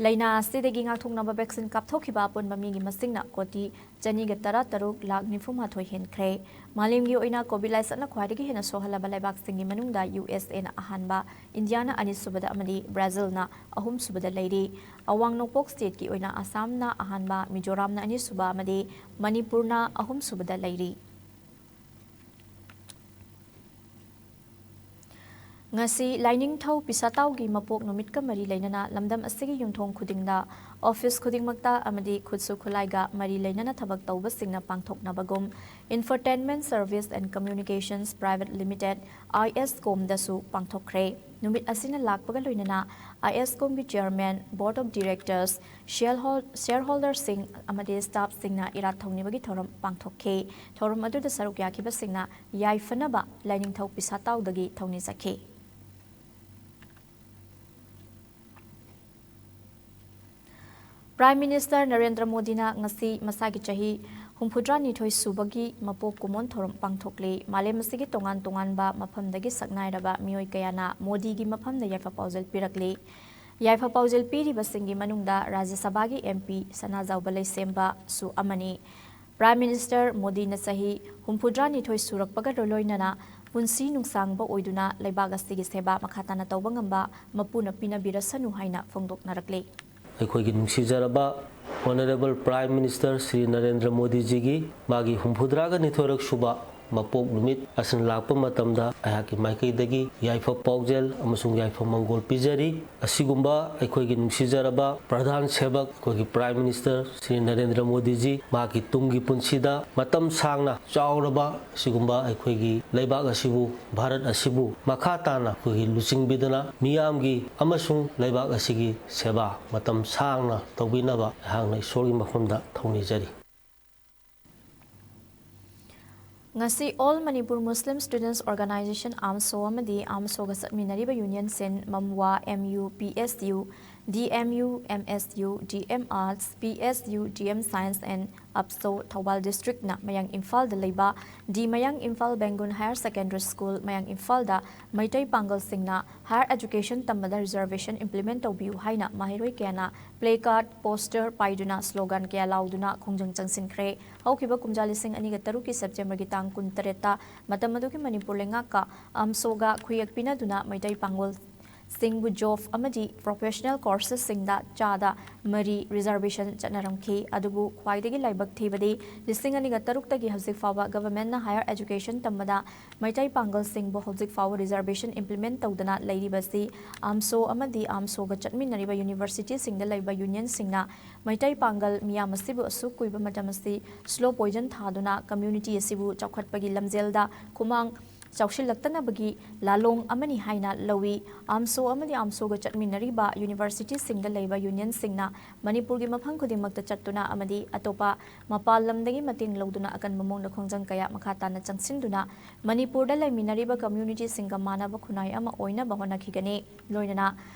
ꯂꯥꯏꯅꯥ ꯑꯁꯤꯗꯒꯤ ꯉꯥꯛꯊꯣꯛꯅꯕ ꯚꯦꯛꯁꯤꯟ ꯀꯥꯞꯊꯣꯛꯈꯤꯕ ꯑꯄꯨꯟꯕ ꯃꯤꯒꯤ ꯃꯁꯤꯡꯅ ꯀꯣꯇꯤ ꯆꯅꯤꯒ ꯇꯔꯥ ꯇꯔꯨꯛ ꯂꯥꯈ ꯅꯤꯐꯨ ꯃꯥꯊꯣꯏ ꯍꯦꯟꯈ꯭ꯔꯦ꯫ ꯃꯥꯂꯦꯝꯒꯤ ꯑꯣꯏꯅ ꯀꯣꯚꯤꯗ ꯂꯥꯏꯆꯠꯅ ꯈ꯭ꯋꯥꯏꯗꯒꯤ ꯍꯦꯟꯅ ꯁꯣꯛꯍꯜꯂꯕ ꯂꯩꯕꯥꯛꯁꯤꯡꯒꯤ ꯃꯅꯨꯡꯗ ꯌꯨ ꯑꯦꯁ ꯑꯦꯅ ꯑꯍꯥꯟꯕ, ꯏꯟꯗꯤꯌꯥꯅ ꯑꯅꯤꯁꯨꯕꯗ ꯑꯃꯗꯤ ꯕ꯭ꯔꯥꯖꯤꯜꯅ ꯑꯍꯨꯝꯁꯨꯕꯗ ꯂꯩꯔꯤ꯫ ꯑꯋꯥꯡ ꯅꯣꯡꯄꯣꯛ ꯁ꯭ꯇꯦꯠꯀꯤ ꯑꯣꯏꯅ ꯑꯁꯥꯝꯅ ꯑꯍꯥꯟꯕ, ꯃꯤꯖꯣꯔꯥꯝꯅ ꯑꯅꯤꯁꯨꯕ ꯑꯃꯗꯤ ꯃꯅꯤꯄꯨꯔꯅ ꯑꯍꯨꯝꯁꯨꯕꯗ ꯂꯩꯔꯤ꯫ ꯉꯁꯤ ꯂꯥꯏꯅꯤꯡꯊꯧ ꯄꯤꯁꯥꯇꯥꯎꯒꯤ ꯃꯄꯣꯛ ꯅꯨꯃꯤꯠꯀ ꯃꯔꯤ ꯂꯩꯅꯅ ꯂꯝꯗꯝ ꯑꯁꯤꯒꯤ ꯌꯨꯝꯊꯣꯡ ꯈꯨꯗꯤꯡꯗ, ꯑꯣꯐꯤꯁ ꯈꯨꯗꯤꯡꯃꯛꯇ ꯑꯃꯗꯤ ꯈꯨꯠꯁꯨ ꯈꯨꯠꯂꯥꯏꯒ ꯃꯔꯤ ꯂꯩꯅꯅ ꯊꯕꯛ ꯇꯧꯕꯁꯤꯡꯅ ꯄꯥꯡꯊꯣꯛꯅꯕꯒꯨꯝ Infotainment Service and Communications Private Limited, ISCOM ꯗꯁꯨ ꯄꯥꯡꯊꯣꯛꯈ꯭ꯔꯦ꯫ ꯅꯨꯃꯤꯠ ꯑꯁꯤꯅ ꯂꯥꯛꯄꯒ ꯂꯣꯏꯅꯅ ISCOM ꯒꯤ Chairman, Board of Directors, Shareholder ꯁꯤꯡ ꯑꯃꯗꯤ staff ꯁꯤꯡꯅ ꯏꯔꯥꯠ ꯊꯧꯅꯤꯕꯒꯤ ꯊꯧꯔꯝ ꯄꯥꯡꯊꯣꯛꯈꯤ꯫ ꯊꯧꯔꯝ ꯑꯗꯨꯗ ꯁꯔꯨꯛ ꯌꯥꯈꯤꯕꯁꯤꯡꯅ ꯌꯥꯏꯐꯅꯕ ꯂꯥꯏꯅꯤꯡꯊꯧ ꯄꯤꯁꯥꯇꯥꯎꯗꯒꯤ ꯊꯧꯅꯤ ꯆꯠꯈꯤ꯫ Prime Minister ꯅꯔꯦꯟꯗ꯭ꯔ ꯃꯣꯗꯤꯅ ꯉꯁꯤ ꯃꯁꯥꯒꯤ ꯆꯍꯤ ꯍꯨꯝꯐꯨꯇꯔꯥꯅꯤꯊꯣꯏ ꯁꯨꯕꯒꯤ ꯃꯄꯣꯛ ꯀꯨꯝꯑꯣꯟ ꯊꯧꯔꯝ ꯄꯥꯡꯊꯣꯛꯂꯤ꯫ ꯃꯥꯂꯦꯝ ꯑꯁꯤꯒꯤ ꯇꯣꯉꯥꯟ ꯇꯣꯉꯥꯟꯕ ꯃꯐꯝꯗꯒꯤ ꯁꯛꯅꯥꯏꯔꯕ ꯃꯤꯑꯣꯏ ꯀꯌꯥꯅ ꯃꯣꯗꯤꯒꯤ ꯃꯐꯝꯗ ꯌꯥꯏꯐ ꯄꯥꯎꯖꯦꯜ ꯄꯤꯔꯛꯂꯤ꯫ ꯌꯥꯏꯐ ꯄꯥꯎꯖꯦꯜ ꯄꯤꯔꯤꯕꯁꯤꯡꯒꯤ ꯃꯅꯨꯡꯗ ꯔꯥꯖ꯭ꯌ ꯁꯚꯥꯒꯤ MP ꯁꯅꯥꯖꯥꯎꯕ ꯂꯩꯁꯦꯝꯕꯁꯨ ꯑꯃꯅꯤ꯫ Prime Minister ꯃꯣꯗꯤꯅ ꯆꯍꯤ ꯍꯨꯝꯐꯨꯇꯔꯥꯅꯤꯊꯣꯏ ꯁꯨꯔꯛꯄꯒ ꯂꯣꯏꯅꯅ ꯄꯨꯟꯁꯤ ꯅꯨꯡꯁꯥꯡꯕ ꯑꯣꯏꯗꯨꯅ ꯂꯩꯕꯥꯛ ꯑꯁꯤꯒꯤ ꯁꯦꯕꯥ ꯃꯈꯥ ꯇꯥꯅ ꯇꯧꯕ ꯉꯝꯕ ꯃꯄꯨꯅ ꯄꯤꯅꯕꯤꯔꯁꯅꯨ ꯍꯥꯏꯅ ꯐꯣꯡꯗꯣꯛꯅꯔꯛꯂꯤ꯫ ꯑꯩꯈꯣꯏꯒꯤ ꯅꯨꯡꯁꯤꯖꯔꯕ Honourable Prime Minister Shri Narendra ꯃꯣꯗꯤꯖꯤꯒꯤ ꯃꯥꯒꯤ ꯍꯨꯝꯐꯨꯇꯔꯥꯒ ꯅꯤꯊꯣꯏꯔꯛ ꯁꯨꯕ ꯃꯄꯣꯛ ꯅꯨꯃꯤꯠ ꯑꯁꯤꯅ ꯂꯥꯛꯄ ꯃꯇꯝꯗ ꯑꯩꯍꯥꯛꯀꯤ ꯃꯥꯏꯀꯩꯗꯒꯤ ꯌꯥꯏꯐ ꯄꯥꯎꯖꯦꯜ ꯑꯃꯁꯨꯡ ꯌꯥꯏꯐ ꯃꯪꯒꯣꯜ ꯄꯤꯖꯔꯤ꯫ ꯑꯁꯤꯒꯨꯝꯕ ꯑꯩꯈꯣꯏꯒꯤ ꯅꯨꯡꯁꯤꯖꯔꯕ ꯄ꯭ꯔꯙꯥꯟ ꯁꯦꯕꯛ ꯑꯩꯈꯣꯏꯒꯤ Prime Minister ꯁ꯭ꯔꯤ ꯅꯔꯦꯟꯗ꯭ꯔ ꯃꯣꯗꯤꯖꯤ ꯃꯍꯥꯛꯀꯤ ꯇꯨꯡꯒꯤ ꯄꯨꯟꯁꯤꯗ ꯃꯇꯝ ꯁꯥꯡꯅ ꯆꯥꯎꯔꯕ ꯑꯁꯤꯒꯨꯝꯕ ꯑꯩꯈꯣꯏꯒꯤ ꯂꯩꯕꯥꯛ ꯑꯁꯤꯕꯨ, ꯚꯥꯔꯠ ꯑꯁꯤꯕꯨ ꯃꯈꯥ ꯇꯥꯅ ꯑꯩꯈꯣꯏꯒꯤ ꯂꯨꯆꯤꯡꯕꯤꯗꯨꯅ ꯃꯤꯌꯥꯝꯒꯤ ꯑꯃꯁꯨꯡ ꯂꯩꯕꯥꯛ ꯑꯁꯤꯒꯤ ꯁꯦꯕꯥ ꯃꯇꯝ ꯁꯥꯡꯅ ꯇꯧꯕꯤꯅꯕ ꯑꯩꯍꯥꯛꯅ ꯏꯁꯣꯔꯒꯤ ꯃꯐꯝꯗ ꯊꯧꯅꯤꯖꯔꯤ꯫ ꯉꯁꯤ All Manipur Muslim Students Organisation, AMSO, ꯑꯃꯗꯤ AMSO ꯒ ꯆꯠꯃꯤꯟꯅꯔꯤꯕ ꯌꯨꯅꯤꯌꯟꯁꯤꯡ ꯃꯝꯋꯥ, MU, PSU, DMU, MSU, DM Arts, PSU, DM Science and APSO, Thoubal district ꯅ ꯃꯌꯥꯡ ꯏꯝꯐꯥꯜꯗ ꯂꯩꯕ ꯗꯤ ꯃꯌꯥꯡ ꯏꯝꯐꯥꯜ ꯕꯦꯡꯒꯨꯟ Higher Secondary School, ꯃꯌꯥꯡ ꯏꯝꯐꯥꯜꯗ ꯃꯩꯇꯩ ꯄꯥꯡꯒꯜꯁꯤꯡꯅ higher education ꯇꯝꯕꯗ reservation implement ꯇꯧꯕꯤꯌꯨ ꯍꯥꯏꯅ ꯃꯍꯩꯔꯣꯏ ꯀꯌꯥꯅ placard, poster ꯄꯥꯏꯗꯨꯅ slogan ꯀꯌꯥ ꯂꯥꯎꯗꯨꯅ ꯈꯣꯡꯖꯪ ꯆꯪꯁꯤꯟꯈ꯭ꯔꯦ꯫ ꯍꯧꯈꯤꯕ ꯀꯨꯝꯖꯥ ꯂꯤꯁꯤꯡ ꯑꯅꯤꯒ ꯇꯔꯨꯛꯀꯤ September ꯒꯤ ꯇꯥꯡ ꯀꯨꯟꯇꯔꯦꯠꯇ ꯃꯇꯝ ꯑꯗꯨꯒꯤ ꯃꯅꯤꯄꯨꯔ ꯂꯩꯉꯥꯛꯀ AMSO ꯒ ꯈꯨꯌꯦꯛ ꯄꯤꯅꯗꯨꯅ ꯃꯩꯇꯩ ꯄꯥꯡꯒꯜ ꯁꯤꯡꯕꯨ ꯖꯣꯕ ꯑꯃꯗꯤ ꯄ꯭ꯔꯣꯐꯦꯁꯅꯦꯜ ꯀꯣꯔꯁꯦꯁꯁꯤꯡꯗ ꯆꯥꯗ ꯃꯔꯤ ꯔꯤꯖꯔꯕꯦꯁꯟ ꯆꯠꯅꯔꯝꯈꯤ꯫ ꯑꯗꯨꯕꯨ ꯈ꯭ꯋꯥꯏꯗꯒꯤ ꯂꯥꯏꯕꯛ ꯊꯤꯕꯗꯤ ꯂꯤꯁꯤꯡ ꯑꯅꯤꯒ ꯇꯔꯨꯛꯇꯒꯤ ꯍꯧꯖꯤꯛ ꯐꯥꯎꯕ ꯒꯚꯔꯟꯃꯦꯟꯠꯅ ꯍꯥꯌꯔ ꯑꯦꯖꯨꯀꯦꯁꯟ ꯇꯝꯕꯗ ꯃꯩꯇꯩ ꯄꯥꯡꯒꯜꯁꯤꯡꯕꯨ ꯍꯧꯖꯤꯛ ꯐꯥꯎꯕ ꯔꯤꯖꯔꯕꯦꯁꯟ ꯏꯝꯄ꯭ꯂꯤꯃꯦꯟꯠ ꯇꯧꯗꯅ ꯂꯩꯔꯤꯕꯁꯤ ꯑꯥꯝꯁꯣ ꯑꯃꯗꯤ ꯑꯥꯝꯁꯣꯒ ꯆꯠꯃꯤꯟꯅꯔꯤꯕ ꯌꯨꯅꯤꯚꯔꯁꯤꯇꯤꯁꯤꯡꯗ ꯂꯩꯕ ꯌꯨꯅꯤꯌꯟꯁꯤꯡꯅ ꯃꯩꯇꯩ ꯄꯥꯡꯒꯜ ꯃꯤꯌꯥꯝ ꯑꯁꯤꯕꯨ ꯑꯁꯨꯛ ꯀꯨꯏꯕ ꯃꯇꯝ ꯑꯁꯤ ꯁ꯭ꯂꯣ ꯄꯣꯏꯖꯟ ꯊꯥꯗꯨꯅ ꯀꯝꯃ꯭ꯌꯨꯅꯤꯇꯤ ꯑꯁꯤꯕꯨ ꯆꯥꯎꯈꯠꯄꯒꯤ ꯂꯝꯖꯦꯜꯗ ꯈꯨꯃꯥꯡ ꯆꯥꯎꯁꯤꯜꯂꯛꯇꯅꯕꯒꯤ ꯂꯥꯂꯣꯡ ꯑꯃꯅꯤ ꯍꯥꯏꯅ ꯂꯧꯏ꯫ ꯑꯥꯝꯁꯣ ꯑꯃꯗꯤ ꯑꯥꯝꯁꯣꯒ ꯆꯠꯃꯤꯟꯅꯔꯤꯕ ꯌꯨꯅꯤꯚꯔꯁꯤꯇꯤꯁꯤꯡꯗ ꯂꯩꯕ ꯌꯨꯅꯤꯌꯟꯁꯤꯡꯅ ꯃꯅꯤꯄꯨꯔꯒꯤ ꯃꯐꯝ ꯈꯨꯗꯤꯡꯃꯛꯇ ꯆꯠꯇꯨꯅ ꯑꯃꯗꯤ ꯑꯇꯣꯞꯄ ꯃꯄꯥꯟ ꯂꯝꯗꯒꯤ ꯃꯇꯦꯡ ꯂꯧꯗꯨꯅ ꯑꯀꯟꯕ ꯃꯑꯣꯡꯗ ꯈꯣꯡꯖꯪ ꯀꯌꯥ ꯃꯈꯥ ꯇꯥꯅ ꯆꯪꯁꯤꯟꯗꯨꯅ ꯃꯅꯤꯄꯨꯔꯗ ꯂꯩꯃꯤꯟꯅꯔꯤꯕ ꯀꯝꯃ꯭ꯌꯨꯅꯤꯇꯤꯁꯤꯡꯒ ꯃꯥꯟꯅꯕ ꯈꯨꯟꯅꯥꯏ ꯑꯃ ꯑꯣꯏꯅꯕ ꯍꯣꯠꯅꯈꯤꯒꯅꯤ꯫ ꯂꯣꯏꯅꯅ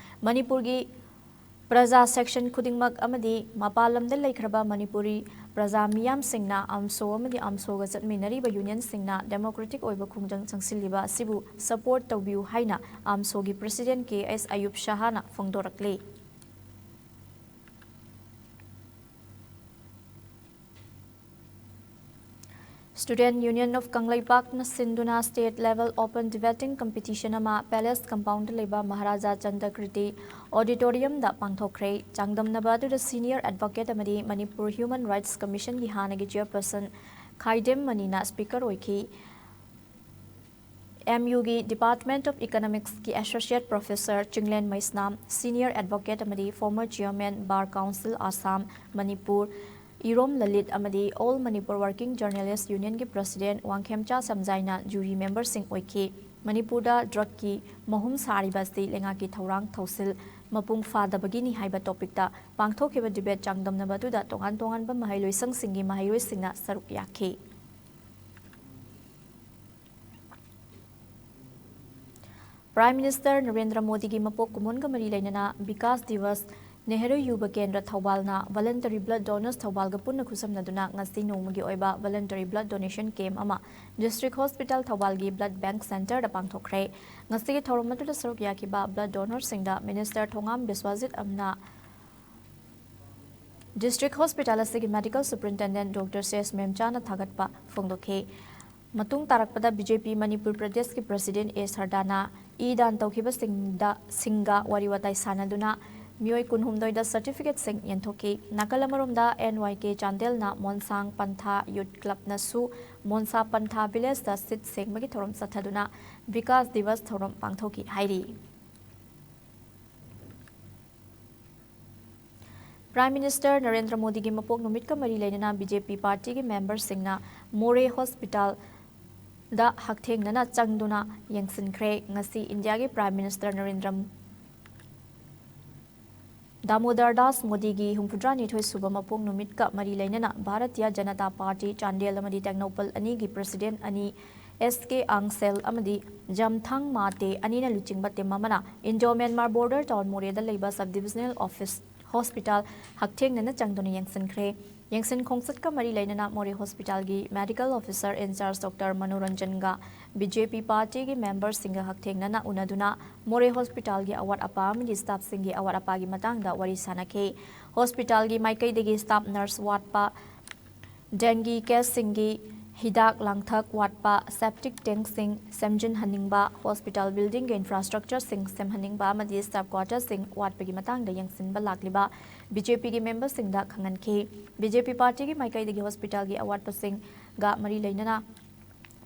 ꯃꯅꯤꯄꯨꯔꯒꯤ ꯄ꯭ꯔꯖꯥ ꯁꯦꯛꯁꯟ ꯈꯨꯗꯤꯡꯃꯛ ꯑꯃꯗꯤ ꯃꯄꯥꯟ ꯂꯝꯗ ꯂꯩꯈ꯭ꯔꯕ ꯃꯅꯤꯄꯨꯔꯤ ꯄ꯭ꯔꯖꯥ ꯃꯤꯌꯥꯝꯁꯤꯡꯅ ꯑꯥꯝꯁꯣ ꯑꯃꯗꯤ ꯑꯥꯝꯁꯣꯒ ꯆꯠꯃꯤꯟꯅꯔꯤꯕ ꯌꯨꯅꯤꯌꯟꯁꯤꯡꯅ ꯗꯦꯃꯣꯀ꯭ꯔꯦꯇꯤꯛ ꯑꯣꯏꯕ ꯈꯣꯡꯖꯪ ꯆꯪꯁꯤꯜꯂꯤꯕ ꯑꯁꯤꯕꯨ ꯁꯄꯣꯔꯠ ꯇꯧꯕꯤꯌꯨ ꯍꯥꯏꯅ ꯑꯥꯝꯁꯣꯒꯤ ꯄ꯭ꯔꯦꯁꯤꯗꯦꯟꯠ ꯀꯦ ꯑꯦꯁ ꯑꯌꯨꯕ ꯁꯍꯥꯅ ꯐꯣꯡꯗꯣꯔꯛꯂꯤ꯫ Student Union of ꯀꯪꯂꯩꯄꯥꯛꯅ ꯁꯤꯟꯗꯨꯅ state level open debating competition ꯑꯃ ꯄꯦꯂꯦꯁ ꯀꯝꯄꯥꯎꯟꯗ ꯂꯩꯕ ꯃꯍꯥꯔꯥꯖꯥ ꯆꯟꯗ꯭ꯔꯀ꯭ꯔꯤꯇꯤ ꯑꯣꯗꯤꯇꯣꯔꯤꯌꯝꯗ ꯄꯥꯡꯊꯣꯛꯈ꯭ꯔꯦ꯫ ꯆꯥꯡꯗꯝꯅꯕ ꯑꯗꯨꯗ ꯁꯤꯅꯤꯌꯔ ꯑꯦꯗꯚꯣꯀꯦꯠ ꯑꯃꯗꯤ ꯃꯅꯤꯄꯨꯔ ꯍ꯭ꯌꯨꯃꯦꯟ ꯔꯥꯏꯠꯁ ꯀꯃꯤꯁꯟꯒꯤ ꯍꯥꯟꯅꯒꯤ ꯆꯦꯌꯔꯄꯔꯁꯟ ꯈꯥꯏꯗꯦꯝ ꯃꯅꯤꯅ ꯁ꯭ꯄꯤꯀꯔ ꯑꯣꯏꯈꯤ꯫ ꯑꯦꯝ ꯌꯨꯒꯤ ꯗꯤꯄꯥꯔꯠꯃꯦꯟꯠ ꯑꯣꯐ ꯏꯀꯣꯅꯣꯃꯤꯛꯁꯀꯤ associate professor Chinglen Meisnam, senior advocate ꯑꯃꯗꯤ former chairman bar council Assam, Manipur, Irom Lalit ꯑꯃꯗꯤ ꯑꯣꯜ ꯃꯅꯤꯄꯨꯔ ꯋꯥꯔꯀꯤꯡ ꯖꯔꯅꯦꯂꯤꯁ ꯌꯨꯅꯤꯌꯟꯒꯤ ꯄ꯭ꯔꯦꯁꯤꯗꯦꯟꯠ ꯋꯥꯡꯈꯦꯝꯆꯥ ꯁꯝꯖꯥꯏꯅ ꯖꯨꯔꯤ ꯃꯦꯝꯕꯔꯁꯤꯡ ꯑꯣꯏꯈꯤ꯫ ꯃꯅꯤꯄꯨꯔꯗ ꯗ꯭ꯔꯒꯀꯤ ꯃꯍꯨꯝ ꯁꯥꯔꯤꯕ ꯑꯁꯤ ꯂꯩꯉꯥꯛꯀꯤ ꯊꯧꯔꯥꯡ ꯊꯧꯁꯤꯜ ꯃꯄꯨꯡ ꯐꯥꯗꯕꯒꯤꯅꯤ ꯍꯥꯏꯕ ꯇꯣꯄꯤꯛꯇ ꯄꯥꯡꯊꯣꯛꯈꯤꯕ ꯗꯤꯕꯦꯠ ꯆꯥꯡꯗꯝꯅꯕ ꯑꯗꯨꯗ ꯇꯣꯉꯥꯟ ꯇꯣꯉꯥꯟꯕ ꯃꯍꯩꯂꯣꯏꯁꯪꯁꯤꯡꯒꯤ ꯃꯍꯩꯔꯣꯏꯁꯤꯡꯅ ꯁꯔꯨꯛ ꯌꯥꯈꯤ꯫ Prime Minister ꯅꯔꯦꯟꯗ꯭ꯔ ꯃꯣꯗꯤꯒꯤ ꯃꯄꯣꯛ ꯀꯨꯝꯑꯣꯟꯒ ꯃꯔꯤ ꯂꯩꯅꯅ ꯕꯤꯀꯥꯁ ꯗꯤꯋꯁ ꯅꯦꯍꯔꯨ ꯌꯨꯕ ꯀꯦꯟꯗ꯭ꯔ ꯊꯧꯕꯥꯜꯅ voluntary blood donors ꯊꯧꯕꯥꯜꯒ ꯄꯨꯟꯅ ꯈꯨꯠꯁꯝꯅꯗꯨꯅ ꯉꯁꯤ ꯅꯣꯡꯃꯒꯤ ꯑꯣꯏꯕ voluntary blood donation camp ꯑꯃ District Hospital ꯊꯧꯕꯥꯜꯒꯤ blood bank centreꯗ ꯄꯥꯡꯊꯣꯛꯈ꯭ꯔꯦ꯫ ꯉꯁꯤꯒꯤ ꯊꯧꯔꯝ ꯑꯗꯨꯗ ꯁꯔꯨꯛ ꯌꯥꯈꯤꯕ blood donorꯁꯤꯡꯗ Minister ꯊꯣꯉꯥꯝ ꯕꯤꯁ꯭ꯋꯥꯖꯤꯠ ꯑꯃꯅ District Hospital ꯑꯁꯤꯒꯤ Medical Superintendent Doctor ꯁꯦꯁ ꯃꯦꯝꯆꯥꯅ ꯊꯥꯒꯠꯄ ꯐꯣꯡꯗꯣꯛꯈꯤ꯫ ꯃꯇꯨꯡ ꯇꯥꯔꯛꯄꯗ ꯕꯤ ꯖꯦ ꯄꯤ ꯃꯅꯤꯄꯨꯔ ꯄ꯭ꯔꯗꯦꯁꯀꯤ ꯄ꯭ꯔꯁꯤꯗꯦꯟ ꯑꯦ ꯁꯔꯗꯥꯅ ꯏ ꯗꯥꯟ ꯇꯧꯈꯤꯕꯁꯤꯡꯗ, ꯁꯤꯡꯒ ꯋꯥꯔꯤ ꯋꯥꯇꯥꯏ ꯁꯥꯟꯅꯗꯨꯅ ꯃꯤꯑꯣꯏ ꯀꯨꯟꯍꯨꯝꯗꯣꯏꯗ ꯁꯔꯇꯤꯐꯤꯀꯦꯠꯁꯤꯡ ꯌꯦꯟꯊꯣꯛꯈꯤ꯫ ꯅꯥꯀꯜ ꯑꯃꯔꯣꯝꯗ, ꯑꯦꯟ ꯋꯥꯏ ꯀꯦ ꯆꯥꯟꯗꯦꯜꯅ ꯃꯣꯟꯁꯥꯡ ꯄꯟꯊꯥ ꯌꯨꯠ ꯀ꯭ꯂꯕꯅꯁꯨ ꯃꯣꯟꯁꯥ ꯄꯟꯊꯥ ꯚꯤꯂꯦꯖꯇ ꯁꯤꯠ ꯁꯦꯡꯕꯒꯤ ꯊꯧꯔꯝ ꯆꯠꯊꯗꯨꯅ ꯕꯤꯀꯥꯁ ꯗꯤꯕꯁ ꯊꯧꯔꯝ ꯄꯥꯡꯊꯣꯛꯈꯤ ꯍꯥꯏꯔꯤ꯫ ꯄ꯭ꯔꯥꯏꯝ ꯃꯤꯅꯤꯁꯇꯔ ꯅꯔꯦꯟꯗ꯭ꯔ ꯃꯣꯗꯤꯒꯤ ꯃꯄꯣꯛ ꯅꯨꯃꯤꯠꯀ ꯃꯔꯤ ꯂꯩꯅꯅ ꯕꯤ ꯖꯦ ꯄꯤ ꯄꯥꯔꯇꯤꯒꯤ ꯃꯦꯝꯕꯔꯁꯤꯡꯅ ꯃꯣꯔꯦ ꯍꯣꯁꯄꯤꯇꯥꯜꯗ ꯍꯛꯊꯦꯡꯅꯅ ꯆꯪꯗꯨꯅ ꯌꯦꯡꯁꯤꯟꯈ꯭ꯔꯦ꯫ ꯉꯁꯤ ꯏꯟꯗꯤꯌꯥꯒꯤ ꯄ꯭ꯔꯥꯏꯝ ꯃꯤꯅꯤꯁꯇꯔ ꯅꯔꯦꯟꯗ꯭ꯔ ꯗꯥꯃꯣꯗꯔ ꯗꯥꯁ ꯃꯣꯗꯤꯒꯤ ꯍꯨꯝꯐꯨꯇꯔꯥꯅꯤꯊꯣꯏ ꯁꯨꯕ ꯃꯄꯣꯛ ꯅꯨꯃꯤꯠꯀ ꯃꯔꯤ ꯂꯩꯅꯅ ꯚꯥꯔꯇꯤꯌ ꯖꯅꯇꯥ ꯄꯥꯔꯇꯤ ꯆꯥꯟꯗꯦꯜ ꯑꯃꯗꯤ ꯇꯦꯡꯅꯧꯄꯜ ꯑꯅꯤꯒꯤ ꯄ꯭ꯔꯁꯤꯗꯦꯟ ꯑꯅꯤ, ꯑꯦꯁ ꯀꯦ ꯑꯪꯁꯦꯜ ꯑꯃꯗꯤ ꯖꯝꯊꯥꯡ ꯃꯥꯇꯦ ꯑꯅꯤꯅ ꯂꯨꯆꯤꯡꯕ ꯇꯤꯝ ꯑꯃꯅ ꯏꯟꯗꯣ ꯃ꯭ꯌꯥꯟꯃꯥꯔ ꯕꯣꯔꯗꯔ ꯇꯥꯎꯟ ꯃꯣꯔꯦꯗ ꯂꯩꯕ ꯁꯕ ꯗꯤꯕꯤꯖꯅꯦꯜ ꯑꯣꯐꯤꯁ ꯍꯣꯁꯄꯤꯇꯥꯜ ꯍꯛꯊꯦꯡꯅꯅ ꯆꯪꯗꯨꯅ ꯌꯦꯡꯁꯤꯟꯈ꯭ꯔꯦ꯫ ꯌꯦꯡꯁꯤꯟ ꯈꯣꯡꯆꯠꯀ ꯃꯔꯤ ꯂꯩꯅꯅ ꯃꯣꯔꯦ ꯍꯣꯁꯄꯤꯇꯥꯜꯒꯤ ꯃꯦꯗꯤꯀꯦꯜ ꯑꯣꯐꯤꯁꯔ ꯏꯟꯆꯥꯔꯖ ꯗꯣꯛꯇꯔ ꯃꯅꯣꯔꯟꯖꯟꯒ ꯕꯤ ꯖꯦ ꯄꯤ ꯄꯥꯔꯇꯤꯒꯤ ꯃꯦꯝꯕꯔꯁꯤꯡꯒ ꯍꯛꯊꯦꯡꯅꯅ ꯎꯅꯗꯨꯅ ꯃꯣꯔꯦ ꯍꯣꯁꯄꯤꯇꯥꯜꯒꯤ ꯑꯋꯥꯠ ꯑꯄꯥ ꯑꯃꯗꯤ ꯁ꯭ꯇꯥꯐꯁꯤꯡꯒꯤ ꯑꯋꯥꯠ ꯑꯄꯥꯒꯤ ꯃꯇꯥꯡꯗ ꯋꯥꯔꯤ ꯁꯥꯟꯅꯈꯤ꯫ ꯍꯣꯁꯄꯤꯇꯥꯜꯒꯤ ꯃꯥꯏꯀꯩꯗꯒꯤ ꯁ꯭ꯇꯥꯐ ꯅꯔꯁ ꯋꯥꯠꯄ, ꯗꯦꯡꯒꯤ ꯀꯦꯁꯁꯤꯡꯒꯤ ꯍꯤꯗꯥꯛ ꯂꯥꯡꯊꯛ ꯋꯥꯠꯄ, ꯁꯦꯞꯇꯤꯛ ꯇꯦꯡꯛꯁꯤꯡ ꯁꯦꯝꯖꯤꯟꯍꯟꯅꯤꯡꯕ, ꯍꯣꯁꯄꯤꯇꯥꯜ ꯕꯤꯜꯗꯤꯡꯒꯤ ꯏꯟꯐ꯭ꯔꯥꯁ꯭ꯇ꯭ꯔꯛꯆꯔꯁꯤꯡ ꯁꯦꯝꯍꯟꯅꯤꯡꯕ ꯑꯃꯗꯤ ꯁ꯭ꯇꯥꯐ ꯀ꯭ꯋꯥꯔꯇꯔꯁꯤꯡ ꯋꯥꯠꯄꯒꯤ ꯃꯇꯥꯡꯗ ꯌꯦꯡꯁꯤꯟꯕ ꯂꯥꯛꯂꯤꯕ ꯕꯤ ꯖꯦ ꯄꯤꯒꯤ ꯃꯦꯝꯕꯔꯁꯤꯡꯗ ꯈꯪꯍꯟꯈꯤ꯫ ꯕꯤ ꯖꯦ ꯄꯤ ꯄꯥꯔꯇꯤꯒꯤ ꯃꯥꯏꯀꯩꯗꯒꯤ ꯍꯣꯁꯄꯤꯇꯥꯜꯒꯤ ꯑꯋꯥꯠꯄꯁꯤꯡꯒ ꯃꯔꯤ ꯂꯩꯅꯅ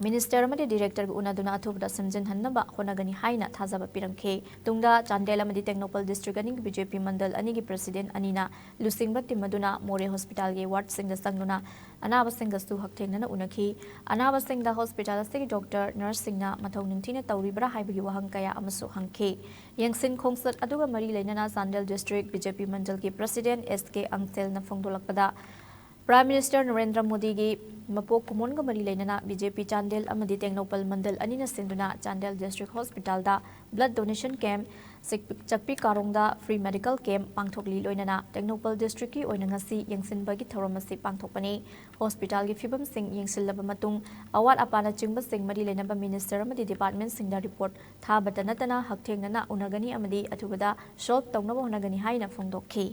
ꯃꯤꯅꯤꯁꯇꯔ ꯑꯃꯗꯤ ꯗꯤꯔꯦꯛꯇꯔꯒ ꯎꯅꯗꯨꯅ ꯑꯊꯨꯕꯗ ꯁꯦꯝꯖꯤꯟꯍꯟꯅꯕ ꯍꯣꯠꯅꯒꯅꯤ ꯍꯥꯏꯅ ꯊꯥꯖꯕ ꯄꯤꯔꯝꯈꯤ꯫ ꯇꯨꯡꯗ ꯆꯥꯟꯗꯦꯜ ꯑꯃꯗꯤ ꯇꯦꯡꯅꯧꯄꯜ ꯗꯤꯁꯇ꯭ꯔꯤꯛ ꯑꯅꯤꯒꯤ ꯕꯤ ꯖꯦ ꯄꯤ ꯃꯟꯗꯜ ꯑꯅꯤꯒꯤ ꯄ꯭ꯔꯁꯤꯗꯦꯟ ꯑꯅꯤꯅ ꯂꯨꯆꯤꯡꯕ ꯇꯤꯝ ꯑꯗꯨꯅ ꯃꯣꯔꯦ ꯍꯣꯁꯄꯤꯇꯥꯜꯒꯤ ꯋꯥꯔꯗꯁꯤꯡꯗ ꯆꯪꯗꯨꯅ ꯑꯅꯥꯕꯁꯤꯡꯒꯁꯨ ꯍꯛꯊꯦꯡꯅꯅ ꯎꯅꯈꯤ꯫ ꯑꯅꯥꯕꯁꯤꯡꯗ ꯍꯣꯁꯄꯤꯇꯥꯜ ꯑꯁꯤꯒꯤ ꯗꯣꯛꯇꯔ, ꯅꯔꯁꯁꯤꯡꯅ ꯃꯊꯧ ꯅꯤꯡꯊꯤꯅ ꯇꯧꯔꯤꯕ꯭ꯔꯥ ꯍꯥꯏꯕꯒꯤ ꯋꯥꯍꯪ ꯀꯌꯥ ꯑꯃꯁꯨ ꯍꯪꯈꯤ꯫ ꯌꯦꯡꯁꯤꯟ ꯈꯣꯡꯆꯠ ꯑꯗꯨꯒ ꯃꯔꯤ ꯂꯩꯅꯅ ꯆꯥꯟꯗꯦꯜ ꯗꯤꯁꯇ꯭ꯔꯤꯛ ꯕꯤ ꯖꯦ ꯄꯤ ꯃꯟꯗꯜꯒꯤ ꯄ꯭ꯔꯁꯤꯗꯦꯟ ꯑꯦꯁ ꯀꯦ ꯑꯪꯁꯦꯜꯅ ꯐꯣꯡꯗꯣꯛꯂꯛꯄꯗ, ꯄ꯭ꯔꯥꯏꯝ ꯃꯤꯅꯤꯁꯇꯔ ꯅꯔꯦꯟꯗ꯭ꯔ ꯃꯣꯗꯤꯒꯤ ꯃꯄꯣꯛ ꯀꯨꯝꯑꯣꯟꯒ ꯃꯔꯤ ꯂꯩꯅꯅ ꯕꯤ ꯖꯦ ꯄꯤ ꯆꯥꯟꯗꯦꯜ ꯑꯃꯗꯤ ꯇꯦꯡꯅꯧꯄꯜ ꯃꯟꯗꯜ ꯑꯅꯤꯅ ꯁꯤꯟꯗꯨꯅ ꯆꯥꯟꯗꯦꯜ ꯗꯤꯁꯇ꯭ꯔꯤꯛ ꯍꯣꯁꯄꯤꯇꯥꯜꯗ blood donation camp, Chakpi-, Chakpi ꯀꯥꯔꯣꯡꯗ ꯐ꯭ꯔꯤ ꯃꯦꯗꯤꯀꯦꯜ ꯀꯦꯝꯞ ꯄꯥꯡꯊꯣꯛꯂꯤ꯫ ꯂꯣꯏꯅꯅ ꯇꯦꯡꯅꯧꯄꯜ ꯗꯤꯁꯇ꯭ꯔꯤꯛꯀꯤ ꯑꯣꯏꯅ ꯉꯁꯤ ꯌꯦꯡꯁꯤꯟꯕꯒꯤ ꯊꯧꯔꯝ ꯑꯁꯤ ꯄꯥꯡꯊꯣꯛꯄꯅꯤ꯫ ꯍꯣꯁꯄꯤꯇꯥꯜꯒꯤ ꯐꯤꯕꯝꯁꯤꯡ ꯌꯦꯡꯁꯤꯜꯂꯕ ꯃꯇꯨꯡ, ꯑꯋꯥꯠ ꯑꯄꯥꯅꯆꯤꯡꯕꯁꯤꯡ ꯃꯔꯤ ꯂꯩꯅꯕ ꯃꯤꯅꯤꯁꯇꯔ ꯑꯃꯗꯤ ꯗꯤꯄꯥꯔꯠꯃꯦꯟꯠꯁꯤꯡꯗ ꯔꯤꯄꯣꯔꯠ ꯊꯥꯕꯇ ꯅꯠꯇꯅ ꯍꯛꯊꯦꯡꯅꯅ ꯎꯅꯒꯅꯤ ꯑꯃꯗꯤ ꯑꯊꯨꯕꯗ ꯁꯣꯜꯚ ꯇꯧꯅꯕ ꯍꯣꯠꯅꯒꯅꯤ ꯍꯥꯏꯅ ꯐꯣꯡꯗꯣꯛꯈꯤ꯫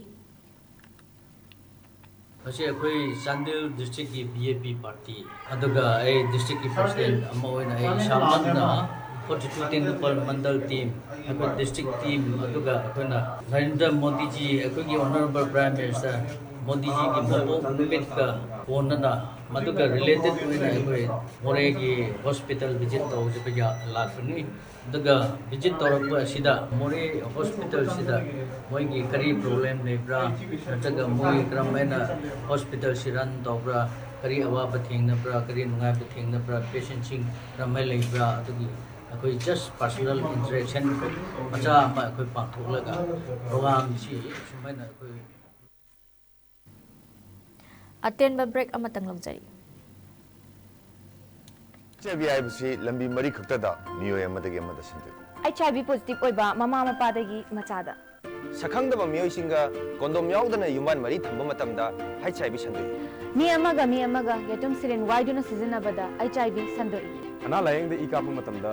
ꯃꯁꯤ ꯑꯩꯈꯣꯏ ꯆꯥꯟꯗꯦꯜ ꯗꯤꯁꯇ꯭ꯔꯤꯛꯀꯤ ꯕꯤ ꯑꯦ ꯄꯤ ꯄꯥꯔꯇꯤ, ꯑꯗꯨꯒ ꯑꯩ ꯗꯤꯁꯇ꯭ꯔꯤꯛꯀꯤ ꯄ꯭ꯔꯁꯤꯗꯦꯟꯠ ꯑꯃ ꯑꯣꯏꯅ ꯑꯩ ꯏꯁꯥꯃꯛꯅ ꯐꯣꯔꯇꯤ ꯇꯨ ꯇꯦꯡꯅꯧꯄꯜ ꯃꯟꯗꯜ ꯇꯤꯝ, ꯑꯩꯈꯣꯏ ꯗꯤꯁꯇ꯭ꯔꯤꯛ ꯇꯤꯝ, ꯑꯗꯨꯒ ꯑꯩꯈꯣꯏꯅ ꯅꯔꯦꯟꯗ꯭ꯔ ꯃꯣꯗꯤꯖꯤ, ꯑꯩꯈꯣꯏꯒꯤ ꯑꯣꯅꯔꯦꯕꯜ ꯄ꯭ꯔꯥꯏꯝ ꯃꯤꯅꯤꯁꯇꯔ ꯃꯣꯗꯤꯖꯤꯒꯤ ꯃꯄꯣꯛ ꯅꯨꯃꯤꯠꯀ ꯀꯣꯟꯅꯅ, ꯃꯗꯨꯒ ꯔꯤꯂꯦꯇꯦꯠ ꯑꯣꯏꯅ ꯑꯩꯈꯣꯏ ꯃꯣꯔꯦꯒꯤ ꯍꯣꯁꯄꯤꯇꯥꯜ ꯚꯤꯖꯤꯠ ꯇꯧꯖꯕ ꯂꯥꯛꯄꯅꯤ꯫ ꯑꯗꯨꯒ ꯚꯤꯖꯤꯠ ꯇꯧꯔꯛꯄ ꯑꯁꯤꯗ ꯃꯣꯔꯦ ꯍꯣꯁꯄꯤꯇꯥꯜꯁꯤꯗ ꯃꯣꯏꯒꯤ ꯀꯔꯤ ꯄ꯭ꯔꯣꯕ꯭ꯂꯦꯝ ꯂꯩꯕ꯭ꯔꯥ, ꯅꯠꯇ꯭ꯔꯒ ꯃꯣꯏ ꯀꯔꯝꯍꯥꯏꯅ ꯍꯣꯁꯄꯤꯇꯥꯜꯁꯤ ꯔꯟ ꯇꯧꯕ꯭ꯔꯥ, ꯀꯔꯤ ꯑꯋꯥꯕ ꯊꯦꯡꯅꯕ꯭ꯔꯥ, ꯀꯔꯤ ꯅꯨꯡꯉꯥꯏꯕ ꯊꯦꯡꯅꯕ꯭ꯔꯥ, ꯄꯦꯁꯦꯟꯁꯤꯡ ꯀꯔꯝꯍꯥꯏꯅ ꯂꯩꯕ꯭ꯔꯥ, ꯑꯗꯨꯒꯤ ꯑꯩꯈꯣꯏ just personal interaction ꯃꯆꯥ ꯑꯃ ꯑꯩꯈꯣꯏ ꯄꯥꯡꯊꯣꯛꯂꯒ ꯄ꯭ꯔꯣꯒ꯭ꯔꯥꯝꯁꯤ ꯁꯨꯃꯥꯏꯅ ꯑꯩꯈꯣꯏ ꯑꯇꯦꯟꯕ ꯕ꯭ꯔꯦꯛ ꯑꯃꯇꯪ ꯂꯧꯖꯔꯤ꯫ ꯑꯩꯆ ꯑꯥꯏ ꯚꯤ ꯍꯥꯏꯕꯁꯤ ꯂꯝꯕꯤ ꯃꯔꯤ ꯈꯛꯇꯗ ꯃꯤꯑꯣꯏ ꯑꯃꯗꯒꯤ ꯑꯃꯗ ꯁꯟꯗꯣꯛꯏ꯫ ꯑꯩꯆ ꯑꯥꯏ ꯚꯤ ꯄꯣꯖꯤꯇꯤꯚ ꯑꯣꯏꯕ ꯃꯃꯥ ꯃꯄꯥꯗꯒꯤ ꯃꯆꯥꯗ꯫ ꯁꯛꯈꯪꯗꯕ ꯃꯤꯑꯣꯏꯁꯤꯡꯒ ꯀꯣꯟꯗꯣꯝ ꯌꯥꯎꯗꯅ ꯌꯨꯝꯕꯥꯟ ꯃꯔꯤ ꯊꯝꯕ ꯃꯇꯝꯗ ꯑꯩꯆ ꯑꯥꯏ ꯚꯤ ꯁꯟꯗꯣꯛꯏ꯫ ꯃꯤ ꯑꯃꯒ ꯃꯤ ꯑꯃꯒ ꯌꯦꯇꯨꯝ ꯁꯤꯔꯤꯟ ꯋꯥꯏꯗꯨꯅ ꯁꯤꯖꯤꯟꯅꯕꯗ ꯑꯩꯆ ꯑꯥꯏ ꯚꯤ ꯁꯟꯗꯣꯛꯏ꯫ ꯑꯅꯥ ꯂꯥꯌꯦꯡꯗ ꯏ ꯀꯥꯞꯄ ꯃꯇꯝꯗ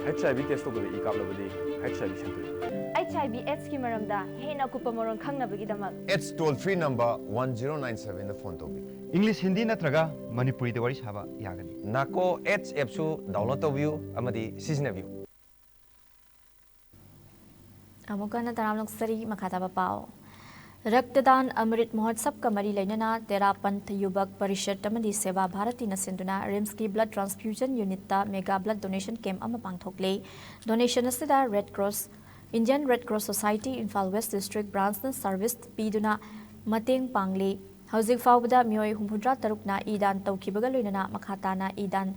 ꯑꯩꯆ ꯑꯥꯏ ꯚꯤ ꯇꯦꯁ ꯇꯧꯕꯗ ꯏ ꯀꯥꯞꯂꯕꯗꯤ ꯑꯩꯆ ꯑꯥꯏ ꯚꯤ ꯁꯟꯗꯣꯛꯏ꯫ ꯑꯩꯆ ꯑꯥꯏ ꯚꯤ ꯑꯦꯗꯁꯀꯤ ꯃꯔꯝꯗ ꯍꯦꯟꯅ ꯑꯀꯨꯞꯄ ꯃꯔꯣꯜ ꯈꯪꯅꯕꯒꯤꯗꯃꯛ AIDS toll free number one zero nine ꯁꯚꯦꯟꯗ ꯐꯣꯟ ꯇꯧꯕꯤꯌꯨ꯫ ꯏꯪꯂꯤꯁ, ꯍꯤꯟꯗꯤ ꯅꯠꯇ꯭ꯔꯒ ꯃꯅꯤꯄꯨꯔꯤꯗ ꯋꯥꯔꯤ ꯁꯥꯕ ꯌꯥꯒꯅꯤ꯫ ꯅꯥꯀꯣ ꯑꯦꯗꯁ ꯑꯦꯞꯁꯨ ꯗꯥꯎꯟꯂꯣꯗ ꯇꯧꯕꯤꯌꯨ ꯑꯃꯗꯤ ꯁꯤꯖꯤꯟꯅꯕꯤꯌꯨ꯫ ꯑꯃꯨꯛꯀ ꯍꯟꯅ ꯇꯔꯥꯝꯅ ꯑꯣꯛꯆꯔꯤ꯫ ꯃꯈꯥ ꯇꯥꯕ ꯄꯥꯎ꯫ ꯔꯛꯇꯗꯥꯟ ꯑꯃ꯭ꯔꯤꯠ ꯃꯍꯣꯠꯁꯕꯀ ꯃꯔꯤ ꯂꯩꯅꯅ ꯇꯦꯔꯥ ꯄꯟꯊ ꯌꯨꯕꯛ ꯄꯔꯤꯁꯠ ꯑꯃꯗꯤ ꯁꯦꯕꯥ ꯚꯥꯔꯇꯤꯅ ꯁꯤꯟꯗꯨꯅ ꯔꯤꯝꯁꯀꯤ ꯕ꯭ꯂꯗ ꯇ꯭ꯔꯥꯟꯁꯐ꯭ꯌꯨꯖꯟ ꯌꯨꯅꯤꯠꯇ ꯃꯦꯒꯥ ꯕ꯭ꯂꯗ ꯗꯣꯅꯦꯁꯟ ꯀꯦꯝꯞ ꯑꯃ ꯄꯥꯡꯊꯣꯛꯂꯦ꯫ ꯗꯣꯅꯦꯁꯟ ꯑꯁꯤꯗ red cross, Indian red cross society Imphal west district ꯕ꯭ꯔꯥꯟꯁꯅ ꯁꯔꯚꯤꯁ ꯄꯤꯗꯨꯅ ꯃꯇꯦꯡ ꯄꯥꯡꯂꯤ꯫ ꯍꯧꯖꯤꯛ ꯐꯥꯎꯕꯗ ꯃꯤꯑꯣꯏ ꯍꯨꯝꯐꯨꯇꯔꯥ ꯇꯔꯨꯛꯅ ꯏ ꯗꯥꯟ ꯇꯧꯈꯤꯕꯒ ꯂꯣꯏꯅꯅ ꯃꯈꯥ ꯇꯥꯅ ꯏ ꯗꯥꯟ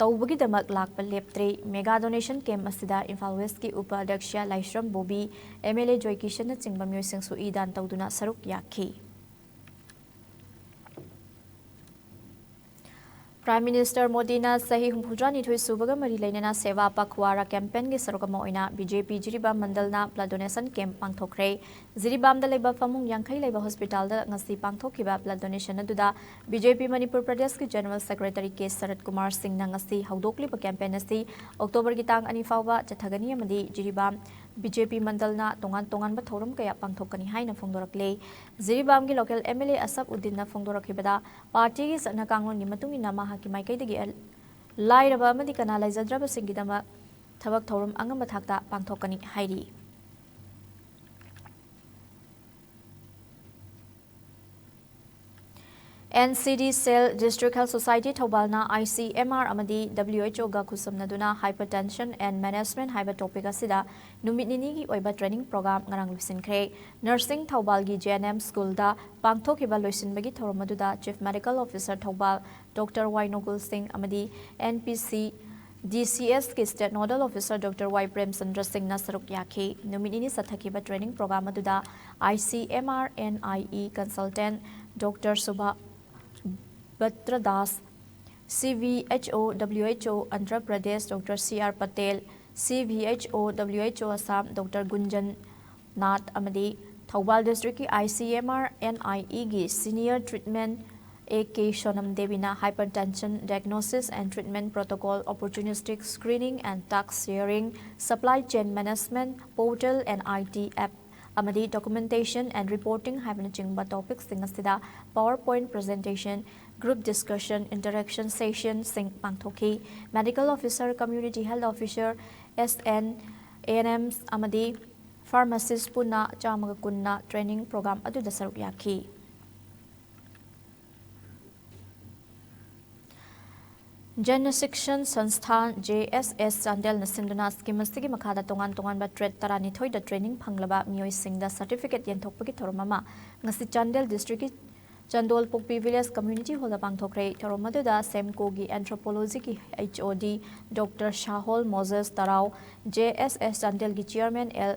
ꯇꯧꯕꯒꯤꯗꯃꯛ ꯂꯥꯛꯄ ꯂꯦꯞꯇ꯭ꯔꯦ꯫ ꯃꯦꯒꯥ ꯗꯣꯅꯦꯁꯟ ꯀꯦꯝꯞ ꯑꯁꯤꯗ ꯏꯝꯐꯥꯜ ꯋꯦꯁꯀꯤ ꯎꯄ ꯑꯗ꯭ꯌꯛꯁ ꯂꯥꯏꯁ꯭ꯔꯝ Bobby, M L A ꯖꯣꯏꯀꯤꯁꯟꯅꯆꯤꯡꯕ ꯃꯤꯑꯣꯏꯁꯤꯡꯁꯨ E ꯗꯥꯟ ꯇꯧꯗꯨꯅ ꯁꯔꯨꯛ ꯌꯥꯈꯤ꯫ ꯄ꯭ꯔꯥꯏꯝ ꯃꯤꯅꯤꯁꯇꯔ ꯃꯣꯗꯤꯅ ꯆꯍꯤ ꯍꯨꯝꯐꯨꯇꯔꯥꯅꯤꯊꯣꯏ ꯁꯨꯕꯒ ꯃꯔꯤ ꯂꯩꯅꯅ ꯁꯦꯕꯥ ꯄꯈꯋꯥꯔꯥ ꯀꯦꯝꯄꯦꯟꯒꯤ ꯁꯔꯨꯛ ꯑꯃ ꯑꯣꯏꯅ ꯕꯤ ꯖꯦ ꯄꯤ ꯖꯤꯔꯤꯕꯥꯝ ꯃꯟꯗꯜꯅ ꯕ꯭ꯂꯗ ꯗꯣꯅꯦꯁꯟ ꯀꯦꯝꯞ ꯄꯥꯡꯊꯣꯛꯈ꯭ꯔꯦ꯫ ꯖꯤꯔꯤꯕꯥꯝꯗ ꯂꯩꯕ ꯐꯃꯨꯡ ꯌꯥꯡꯈꯩ ꯂꯩꯕ ꯍꯣꯁꯄꯤꯇꯥꯜꯗ ꯉꯁꯤ ꯄꯥꯡꯊꯣꯛꯈꯤꯕ ꯕ꯭ꯂꯗ ꯗꯣꯅꯦꯁꯟ ꯑꯗꯨꯗ ꯕꯤ ꯖꯦ ꯄꯤ ꯃꯅꯤꯄꯨꯔ ꯄ꯭ꯔꯗꯦꯁꯀꯤ ꯖꯦꯅꯔꯦꯜ ꯁꯦꯀ꯭ꯔꯦꯇꯔꯤ ꯀꯦ ꯁꯔꯠ ꯀꯨꯃꯥꯔ ꯁꯤꯡꯅ ꯉꯁꯤ ꯍꯧꯗꯣꯛꯂꯤꯕ ꯀꯦꯝꯄꯦꯟ ꯑꯁꯤ ꯑꯣꯛꯇꯣꯕꯔꯒꯤ ꯇꯥꯡ ꯑꯅꯤ ꯐꯥꯎꯕ ꯆꯠꯊꯒꯅꯤ ꯑꯃꯗꯤ ꯖꯤꯔꯤꯕꯥꯝ ꯕꯤ ꯖꯦ ꯄꯤ ꯃꯟꯗꯜꯅ ꯇꯣꯉꯥꯟ ꯇꯣꯉꯥꯟꯕ ꯊꯧꯔꯝ ꯀꯌꯥ ꯄꯥꯡꯊꯣꯛꯀꯅꯤ ꯍꯥꯏꯅ ꯐꯣꯡꯗꯣꯔꯛꯂꯦ꯫ ꯖꯤꯔꯤꯕꯥꯝꯒꯤ local M L A Asaf ꯎꯗꯤꯟꯅ ꯐꯣꯡꯗꯣꯔꯛꯈꯤꯕꯗ, ꯄꯥꯔꯇꯤꯒꯤ ꯆꯠꯅ ꯀꯥꯡꯂꯣꯟꯒꯤ ꯃꯇꯨꯡ ꯏꯟꯅ ꯃꯍꯥꯛꯀꯤ ꯃꯥꯏꯀꯩꯗꯒꯤ ꯑꯦꯜ-, ꯂꯥꯏꯔꯕ ꯑꯃꯗꯤ ꯀꯅꯥ ꯂꯩꯖꯗ꯭ꯔꯕꯁꯤꯡꯒꯤꯗꯃꯛ ꯊꯕꯛ ꯊꯧꯔꯝ ꯑꯉꯝꯕ ꯊꯥꯛꯇ ꯄꯥꯡꯊꯣꯛꯀꯅꯤ ꯍꯥꯏꯔꯤ꯫ ꯑꯦꯟ ꯁꯤ ꯗꯤ ꯁꯦꯜ, District Health Society ꯊꯧꯕꯥꯜꯅ ꯑꯥꯏ ꯁꯤ ꯑꯦꯝ ꯑꯥꯔ ꯑꯃꯗꯤ ꯗꯕ꯭ꯂꯤꯎ ꯑꯩꯆ ꯑꯣꯒ ꯈꯨꯠꯁꯝꯅꯗꯨꯅ Hypertension and Management ꯍꯥꯏꯕ ꯇꯣꯄꯤꯛ ꯑꯁꯤꯗ ꯅꯨꯃꯤꯠ ꯅꯤꯅꯤꯒꯤ ꯑꯣꯏꯕ ꯇ꯭ꯔꯦꯅꯤꯡ ꯄ꯭ꯔꯣꯒ꯭ꯔꯥꯝ ꯉꯔꯥꯡ ꯂꯣꯏꯁꯤꯟꯈ꯭ꯔꯦ꯫ ꯅꯔꯁꯤꯡ ꯊꯧꯕꯥꯜꯒꯤ ꯖꯦ ꯑꯦꯟ ꯑꯦꯝ ꯁ꯭ꯀꯨꯜꯗ ꯄꯥꯡꯊꯣꯛꯈꯤꯕ ꯂꯣꯏꯁꯤꯟꯕꯒꯤ ꯊꯧꯔꯝ ꯑꯗꯨꯗ Chief Medical Officer ꯊꯧꯕꯥꯜ ꯗꯣꯛꯇꯔ ꯋꯥꯏ ꯅꯣꯒꯨꯜ ꯁꯤꯡ ꯑꯃꯗꯤ N P C D C ꯑꯦꯁꯀꯤ State Nodal Officer doctor Y Premchandra ꯁꯤꯡꯅ ꯁꯔꯨꯛ ꯌꯥꯈꯤ꯫ ꯅꯨꯃꯤꯠ ꯅꯤꯅꯤ ꯆꯠꯊꯈꯤꯕ ꯇ꯭ꯔꯦꯅꯤꯡ ꯄ꯭ꯔꯣꯒ꯭ꯔꯥꯝ ꯑꯗꯨꯗ I C M R N I E consultant doctor Subha ꯕꯇ꯭ꯔꯗꯥꯁ, C V H O W H O Andhra Pradesh doctor C R Patel, C V H O W H O Assam doctor ꯒꯨꯟꯖꯟ Nath ꯑꯃꯗꯤ ꯊꯧꯕꯥꯜ ꯗꯤꯁꯇ꯭ꯔꯤꯛꯀꯤ ꯑꯥꯏ C M R N ꯑꯥꯏ ꯏꯒꯤ Senior Treatment A K Sonam ꯗꯦꯕꯤꯅ Hypertension Diagnosis and Treatment Protocol, Opportunistic Screening and Task Sharing, Supply Chain Management, Portal and I T App ꯑꯃꯗꯤ Documentation and Reporting ꯍꯥꯏꯕꯅꯆꯤꯡꯕ ꯇꯣꯄꯤꯛꯁꯤꯡ ꯑꯁꯤꯗ PowerPoint presentation, group discussion, interaction sessionꯁꯤꯡ ꯄꯥꯡꯊꯣꯛꯈꯤ꯫ Medical Officer, Community Health Officer, S N, A N Ms ꯑꯃꯗꯤ Pharmacist ꯄꯨꯟꯅ ꯆꯥꯝꯃꯒ ꯀꯨꯟꯅ training programme ꯑꯗꯨꯗ ꯁꯔꯨꯛ ꯌꯥꯈꯤ꯫ ꯖꯟ ꯁꯤꯛꯁꯟ ꯁꯪꯁꯊꯥꯟ, ꯖꯦ ꯑꯦꯁ ꯑꯦꯁ, ꯆꯥꯟꯗꯦꯜꯅ ꯁꯤꯟꯗꯨꯅ ꯁ꯭ꯀꯤꯝ ꯑꯁꯤꯒꯤ ꯃꯈꯥꯗ ꯇꯣꯉꯥꯟ ꯇꯣꯉꯥꯟꯕ ꯇ꯭ꯔꯦꯠ ꯇꯔꯥꯅꯤꯊꯣꯏꯗ ꯇ꯭ꯔꯦꯅꯤꯡ ꯐꯪꯂꯕ ꯃꯤꯑꯣꯏꯁꯤꯡꯗ ꯁꯔꯇꯤꯐꯤꯀꯦꯠ ꯌꯦꯟꯊꯣꯛꯄꯒꯤ ꯊꯧꯔꯝ ꯑꯃ ꯉꯁꯤ ꯆꯥꯟꯗꯦꯜ ꯗꯤꯁꯇ꯭ꯔꯤꯛꯀꯤ ꯆꯟꯗꯣꯜ ꯄꯣꯛꯄꯤ ꯚꯤꯂꯦꯖ ꯀꯝꯃ꯭ꯌꯨꯅꯤꯇꯤ ꯍꯣꯜꯗ ꯄꯥꯡꯊꯣꯛꯈ꯭ꯔꯦ꯫ ꯊꯧꯔꯝ ꯑꯗꯨꯗ ꯁꯦꯝꯀꯣꯒꯤ ꯑꯦꯟꯊ꯭ꯔꯣꯄꯣꯂꯣꯖꯤꯒꯤ H O D doctor Sahol Moses Tarao, J S S ꯆꯥꯟꯗꯦꯜꯒꯤ chairman L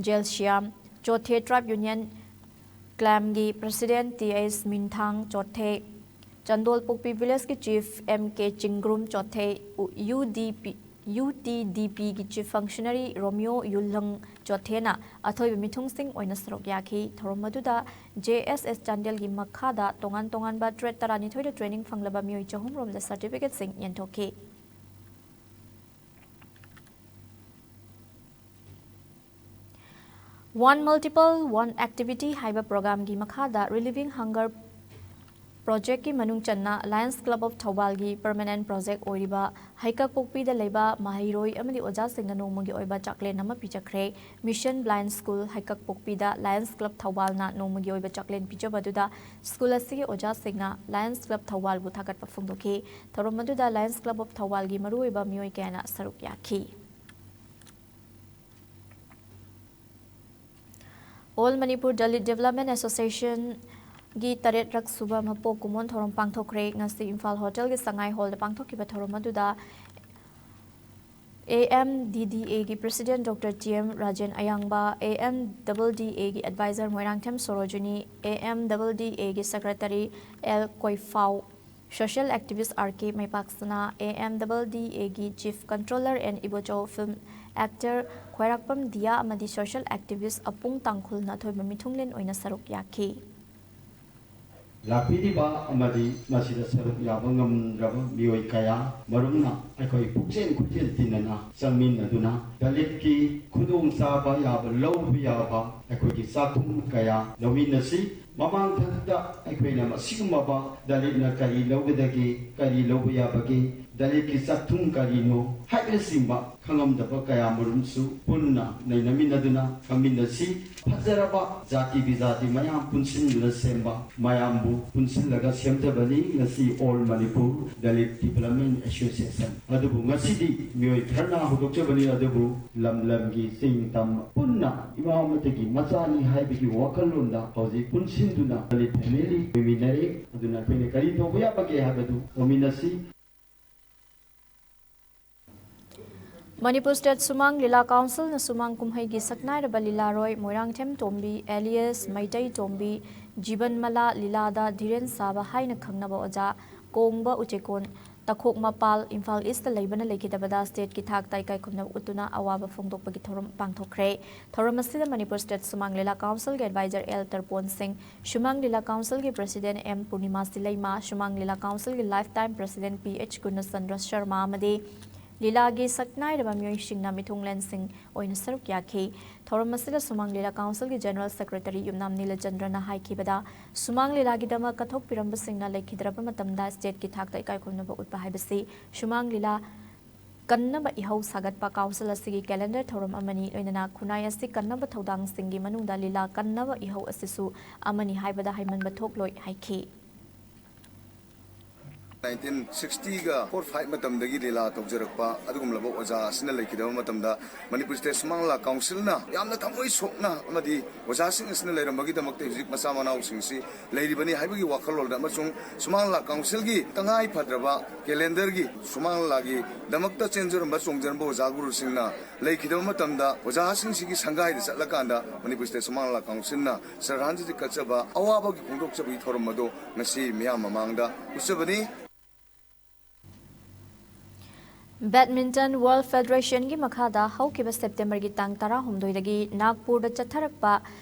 Jelsiam Chothe, tribal union ꯀ꯭ꯂꯥꯝꯒꯤ president T H Minthang Chothe, Chandolpokpi ꯚꯤꯂꯦꯖꯀꯤ chief M K Chingrum Chothe, ꯎ-, U D P, U T D ꯄꯤꯒꯤ ꯆꯤꯐ ꯐꯪꯁꯅꯔꯤ ꯔꯣꯃꯤꯌꯣ ꯌꯨꯜꯍꯪ ꯆꯣꯊꯦꯅ ꯑꯊꯣꯏꯕ ꯃꯤꯊꯨꯡꯁꯤꯡ ꯑꯣꯏꯅ ꯁꯔꯨꯛ ꯌꯥꯈꯤ꯫ ꯊꯧꯔꯝ ꯑꯗꯨꯗ ꯖꯦ ꯑꯦꯁ ꯑꯦꯁ ꯆꯥꯟꯗꯦꯜꯒꯤ ꯃꯈꯥꯗ ꯇꯣꯉꯥꯟ ꯇꯣꯉꯥꯟꯕ ꯇ꯭ꯔꯦꯠ ꯇꯔꯥꯅꯤꯊꯣꯏꯗ ꯇ꯭ꯔꯦꯅꯤꯡ ꯐꯪꯂꯕ ꯃꯤꯑꯣꯏ ꯆꯍꯨꯝ ꯔꯣꯝꯗ ꯁꯔꯇꯤꯐꯤꯀꯦꯠꯁꯤꯡ ꯌꯦꯟꯊꯣꯛꯈꯤ꯫ One Multiple One Activity ꯍꯥꯏꯕ ꯄ꯭ꯔꯣꯒ꯭ꯔꯥꯝꯒꯤ ꯃꯈꯥꯗ Relieving Hunger ꯄ꯭ꯔꯣꯖꯦꯛꯀꯤ ꯃꯅꯨꯡ ꯆꯟꯅ Lions Club of ꯊꯧꯕꯥꯜꯒꯤ ꯄꯔꯃꯅꯦꯟ ꯄ꯭ꯔꯣꯖꯦꯛ ꯑꯣꯏꯔꯤꯕ ꯍꯩꯀꯛꯄꯣꯛꯄꯤꯗ ꯂꯩꯕ ꯃꯍꯩꯔꯣꯏ ꯑꯃꯗꯤ ꯑꯣꯖꯥꯁꯤꯡꯅ ꯅꯣꯡꯃꯒꯤ ꯑꯣꯏꯕ ꯆꯥꯛꯂꯦꯟ ꯑꯃ ꯄꯤꯖꯈ꯭ꯔꯦ꯫ Mission Blind School ꯍꯩꯀꯛꯄꯣꯛꯄꯤꯗ Lions Club ꯊꯧꯕꯥꯜꯅ ꯅꯣꯡꯃꯒꯤ ꯑꯣꯏꯕ ꯆꯥꯛꯂꯦꯟ ꯄꯤꯖꯕ ꯑꯗꯨꯗ ꯁ꯭ꯀꯨꯜ ꯑꯁꯤꯒꯤ ꯑꯣꯖꯥꯁꯤꯡꯅ Lions Club ꯊꯧꯕꯥꯜꯕꯨ ꯊꯥꯒꯠꯄ ꯐꯣꯡꯗꯣꯛꯈꯤ꯫ ꯊꯧꯔꯝ ꯑꯗꯨꯗ Lions Club of ꯊꯧꯕꯥꯜꯒꯤ ꯃꯔꯨꯑꯣꯏꯕ ꯃꯤꯑꯣꯏ ꯀꯌꯥꯅ ꯁꯔꯨꯛ ꯌꯥꯈꯤ꯫ All Manipur Dalit Development Association ꯒꯤ ꯇꯔꯦꯠꯔꯛ ꯁꯨꯕ ꯃꯄꯣꯛ ꯀꯨꯝꯑꯣꯟ ꯊꯧꯔꯝ ꯄꯥꯡꯊꯣꯛꯈ꯭ꯔꯦ꯫ ꯉꯁꯤ ꯏꯝꯐꯥꯜ ꯍꯣꯇꯦꯜꯒꯤ ꯁꯉꯥꯏ ꯍꯣꯜꯗ ꯄꯥꯡꯊꯣꯛꯈꯤꯕ ꯊꯧꯔꯝ ꯑꯗꯨꯗ A M D D A ꯒꯤ President Doctor T M Rajen Ayangba, A M D D A ꯒꯤ Advisor Moirangthem Sarojini, A M D D A ꯒꯤ Secretary L ꯀꯣꯏꯐꯥꯎ, Social Activist R K ꯃꯩꯄꯥꯛꯁꯅꯥ, A M D D A ꯒꯤ Chief Controller N Ibochou, Film Actor ꯈ꯭ꯋꯥꯏꯔꯥꯛꯄꯝ ꯗꯤꯌꯥ ꯑꯃꯗꯤ Social Activist ꯑꯄꯨꯡ ꯇꯥꯡꯈꯨꯜꯅ ꯑꯊꯣꯏꯕ ꯃꯤꯊꯨꯡꯂꯦꯟ ꯑꯣꯏꯅ ꯁꯔꯨꯛ ꯌꯥꯈꯤ꯫ ꯂꯥꯛꯄꯤꯔꯤꯕ ꯑꯃꯗꯤ ꯃꯁꯤꯗ ꯁꯔꯨꯛ ꯌꯥꯕ ꯉꯝꯗ꯭ꯔꯕ ꯃꯤꯑꯣꯏ ꯀꯌꯥ ꯃꯔꯨꯝꯅ ꯑꯩꯈꯣꯏ ꯄꯨꯛꯆꯦꯜ ꯈꯨꯠꯆꯦꯜ ꯇꯤꯟꯅꯅ ꯆꯪꯃꯤꯟꯅꯗꯨꯅ ꯗꯂꯤꯠꯀꯤ ꯈꯨꯗꯣꯡꯆꯥꯕ ꯌꯥꯕ ꯂꯧꯕ ꯌꯥꯕ ꯑꯩꯈꯣꯏꯒꯤ ꯆꯥꯛꯊꯨꯝ ꯀꯌꯥ ꯂꯧꯃꯤꯟꯅꯁꯤ꯫ ꯃꯃꯥꯡꯊꯛꯇ ꯑꯩꯈꯣꯏꯅ ꯑꯁꯤꯒꯨꯝꯂꯕ ꯗꯂꯤꯠꯅ ꯀꯔꯤ ꯂꯧꯒꯗꯒꯦ, ꯀꯔꯤ ꯂꯧꯕ ꯌꯥꯕꯒꯦ, ꯗꯂꯤꯠꯀꯤ ꯆꯥꯛꯊꯨꯝ ꯀꯔꯤꯅꯣ ꯍꯥꯏꯕꯅꯆꯤꯡꯕ ꯈꯪꯉꯝꯗꯕ ꯀꯌꯥ ꯃꯔꯨꯝꯁꯨ ꯄꯨꯟꯅ ꯅꯩꯅꯃꯤꯟꯅꯗꯨꯅ ꯈꯪꯃꯤꯟꯅꯁꯤ꯫ ꯐꯖꯔꯕ ꯖꯥꯇꯤ ꯕꯤꯖꯥꯇꯤ ꯃꯌꯥꯝ ꯄꯨꯟꯁꯤꯟꯗꯨꯅ ꯁꯦꯝꯕ, ꯃꯌꯥꯝꯕꯨ ꯄꯨꯟꯁꯤꯜꯂꯒ ꯁꯦꯝꯖꯕꯅꯤ ꯉꯁꯤ All Manipur Dalit Development Association꯫ ꯑꯗꯨꯕꯨ ꯉꯁꯤꯗꯤ ꯃꯤꯑꯣꯏ ꯈꯔꯅ ꯍꯧꯗꯣꯛꯆꯕꯅꯤ, ꯑꯗꯨꯕꯨ ꯂꯝ ꯂꯝꯒꯤ ꯆꯤꯡ ꯇꯝ ꯄꯨꯟꯅ ꯏꯃꯥ ꯑꯃꯠꯇꯒꯤ ꯃꯆꯥꯅꯤ ꯍꯥꯏꯕꯒꯤ ꯋꯥꯈꯜꯂꯣꯟꯗ ꯍꯧꯖꯤꯛ ꯄꯨꯟꯁꯤꯟꯗꯨꯅ Dalit family ꯑꯣꯏꯃꯤꯟꯅꯔꯦ꯫ ꯑꯗꯨꯅ ꯑꯩꯈꯣꯏꯅ ꯀꯔꯤ ꯇꯧꯕ ꯌꯥꯕꯒꯦ ꯍꯥꯏꯕꯗꯨ ꯇꯧꯃꯤꯟꯅꯁꯤ꯫ ꯃꯅꯤꯄꯨꯔ ꯁ꯭ꯇꯦꯠ ꯁꯨꯃꯥꯡ ꯂꯤꯂꯥ ꯀꯥꯎꯟꯁꯤꯜꯅ ꯁꯨꯃꯥꯡ ꯀꯨꯝꯍꯩꯒꯤ ꯁꯛꯅꯥꯏꯔꯕ ꯂꯤꯂꯥꯔꯣꯏ ꯃꯣꯏꯔꯥꯡꯊꯦꯝ ꯇꯣꯝꯕꯤ alias ꯃꯩꯇꯩ ꯇꯣꯝꯕꯤ, ꯖꯤꯕꯟ ꯃꯂꯥ ꯂꯤꯂꯥꯗ ꯙꯤꯔꯦꯟ ꯁꯥꯕ ꯍꯥꯏꯅ ꯈꯪꯅꯕ ꯑꯣꯖꯥ ꯀꯣꯡꯕ ꯎꯆꯦꯀꯣꯟ ꯇꯈꯣꯛ ꯃꯄꯥꯜ ꯏꯝꯐꯥꯜ ꯏꯁꯇ ꯂꯩꯕꯅ ꯂꯩꯈꯤꯗꯕꯗ ꯁ꯭ꯇꯦꯠꯀꯤ ꯊꯥꯛꯇ ꯏꯀꯥꯏ ꯈꯨꯝꯅꯕ ꯎꯠꯇꯨꯅ ꯑꯋꯥꯕ ꯐꯣꯡꯗꯣꯛꯄꯒꯤ ꯊꯧꯔꯝ ꯄꯥꯡꯊꯣꯛꯈ꯭ꯔꯦ꯫ ꯊꯧꯔꯝ ꯑꯁꯤꯗ ꯃꯅꯤꯄꯨꯔ ꯁ꯭ꯇꯦꯠ ꯁꯨꯃꯥꯡ ꯂꯤꯂꯥ ꯀꯥꯎꯟꯁꯤꯜꯒꯤ ꯑꯦꯗꯚꯥꯏꯖꯔ ꯑꯦꯜ ꯇꯔꯄꯣꯟ ꯁꯤꯡ, ꯁꯨꯃꯥꯡ ꯂꯤꯂꯥ ꯀꯥꯎꯟꯁꯤꯜꯒꯤ ꯄ꯭ꯔꯦꯁꯤꯗꯦꯟꯠ ꯑꯦꯝ ꯄꯨꯔꯅꯤꯃꯥ ꯁꯤꯂꯩꯃ, ꯁꯨꯃꯥꯡ ꯂꯤꯂꯥ ꯀꯥꯎꯟꯁꯤꯜꯒꯤ lifetime president P H Gunachandra Sharma ꯑꯃꯗꯤ ꯂꯤꯂꯥꯒꯤ ꯁꯛꯅꯥꯏꯔꯕ ꯃꯤꯑꯣꯏꯁꯤꯡꯅ ꯃꯤꯊꯨꯡꯂꯦꯟꯁꯤꯡ ꯑꯣꯏꯅ ꯁꯔꯨꯛ ꯌꯥꯈꯤ꯫ ꯊꯧꯔꯝ ꯑꯁꯤꯗ ꯁꯨꯃꯥꯡ ꯂꯤꯂꯥ ꯀꯥꯎꯟꯁꯤꯜꯒꯤ ꯖꯦꯅꯔꯦꯜ ꯁꯦꯀ꯭ꯔꯦꯇꯔꯤ ꯌꯨꯝꯅꯥꯝ ꯅꯤꯂꯆꯟꯗ꯭ꯔꯅ ꯍꯥꯏꯈꯤꯕꯗ, ꯁꯨꯃꯥꯡ ꯂꯤꯂꯥꯒꯤꯗꯃꯛ ꯀꯠꯊꯣꯛꯄꯤꯔꯝꯕꯁꯤꯡꯅ ꯂꯩꯈꯤꯗ꯭ꯔꯕ ꯃꯇꯝꯗ ꯁ꯭ꯇꯦꯠꯀꯤ ꯊꯥꯛꯇ ꯏꯀꯥꯏꯈꯨꯝꯅꯕ ꯎꯠꯄ ꯍꯥꯏꯕꯁꯤ ꯁꯨꯃꯥꯡ ꯂꯤꯂꯥ ꯀꯟꯅꯕ ꯏꯍꯧ ꯁꯥꯒꯠꯄ ꯀꯥꯎꯟꯁꯤꯜ ꯑꯁꯤꯒꯤ ꯀꯦꯂꯦꯟꯗꯔ ꯊꯧꯔꯝ ꯑꯃꯅꯤ꯫ ꯂꯣꯏꯅꯅ ꯈꯨꯟꯅꯥꯏ ꯑꯁꯤ ꯀꯟꯅꯕ ꯊꯧꯗꯥꯡꯁꯤꯡꯒꯤ ꯃꯅꯨꯡꯗ ꯂꯤꯂꯥ ꯀꯟꯅꯕ ꯏꯍꯧ ꯑꯁꯤꯁꯨ ꯑꯃꯅꯤ ꯍꯥꯏꯕꯗ ꯍꯥꯏꯃꯟꯕ ꯊꯣꯛꯂꯣꯏ ꯍꯥꯏꯈꯤ꯫ ꯅꯥꯏꯟꯇꯤꯟ ꯁꯤꯛꯁꯇꯤꯒ ꯐꯣꯔ ꯐꯥꯏꯚ ꯃꯇꯝꯗꯒꯤ ꯂꯤꯂꯥ ꯇꯧꯖꯔꯛꯄ ꯑꯗꯨꯒꯨꯝꯂꯕ ꯑꯣꯖꯥ ꯑꯁꯤꯅ ꯂꯩꯈꯤꯗꯕ ꯃꯇꯝꯗ ꯃꯅꯤꯄꯨꯔ ꯁ꯭ꯇꯦꯠ ꯁꯨꯃꯥꯡ ꯂꯤꯂꯥ ꯀꯥꯎꯟꯁꯤꯜꯅ ꯌꯥꯝꯅ ꯊꯃꯣꯏ ꯁꯣꯛꯅ ꯑꯃꯗꯤ ꯑꯣꯖꯥꯁꯤꯡ ꯑꯁꯤꯅ ꯂꯩꯔꯝꯕꯒꯤꯗꯃꯛꯇ ꯍꯧꯖꯤꯛ ꯃꯆꯥ ꯃꯅꯥꯎꯁꯤꯡꯁꯤ ꯂꯩꯔꯤꯕꯅꯤ ꯍꯥꯏꯕꯒꯤ ꯋꯥꯈꯜꯂꯣꯟꯗ ꯑꯃꯁꯨꯡ ꯁꯨꯃꯥꯡ ꯂꯤꯂꯥ ꯀꯥꯎꯟꯁꯤꯜꯒꯤ ꯇꯉꯥꯏ ꯐꯗ꯭ꯔꯕ ꯀꯦꯂꯦꯟꯗꯔꯒꯤ ꯁꯨꯃꯥꯡ ꯂꯤꯂꯥꯒꯤꯗꯃꯛꯇ ꯆꯦꯟꯖꯔꯝꯕ ꯆꯣꯡꯖꯔꯝꯕ ꯑꯣꯖꯥ ꯒꯨꯔꯨꯁꯤꯡꯅ ꯂꯩꯈꯤꯗꯕ ꯃꯇꯝꯗ ꯑꯣꯖꯥꯁꯤꯡꯁꯤꯒꯤ ꯁꯪꯒꯥꯏꯗ ꯆꯠꯂꯀꯥꯟꯗ ꯃꯅꯤꯄꯨꯔ ꯁ꯭ꯇꯦꯠ ꯁꯨꯃꯥꯡ ꯂꯤꯂꯥ ꯀꯥꯎꯟꯁꯤꯜꯅ ꯁ꯭ꯔꯗꯥꯟꯖꯂꯤ ꯀꯠꯆꯕ ꯑꯋꯥꯕꯒꯤ ꯐꯣꯡꯗꯣꯛꯆꯕꯒꯤ ꯊꯧꯔꯝ ꯑꯗꯨ ꯉꯁꯤ ꯃꯤꯌꯥꯝ ꯃꯃꯥꯡꯗ ꯎꯠꯆꯕꯅꯤ꯫ ꯕꯦꯗꯃꯤꯟꯇꯟ ꯋꯥꯔꯜ ꯐꯦꯗꯔꯦꯁꯟꯒꯤ ꯃꯈꯥꯗ ꯍꯧꯈꯤꯕ ꯁꯦꯞꯇꯦꯝꯕꯔꯒꯤ ꯇꯥꯡ ꯇꯔꯥꯍꯨꯝꯗꯣꯏꯗꯒꯤ ꯅꯥꯒꯄꯨꯔꯗ ꯆꯠꯊꯔꯛꯄ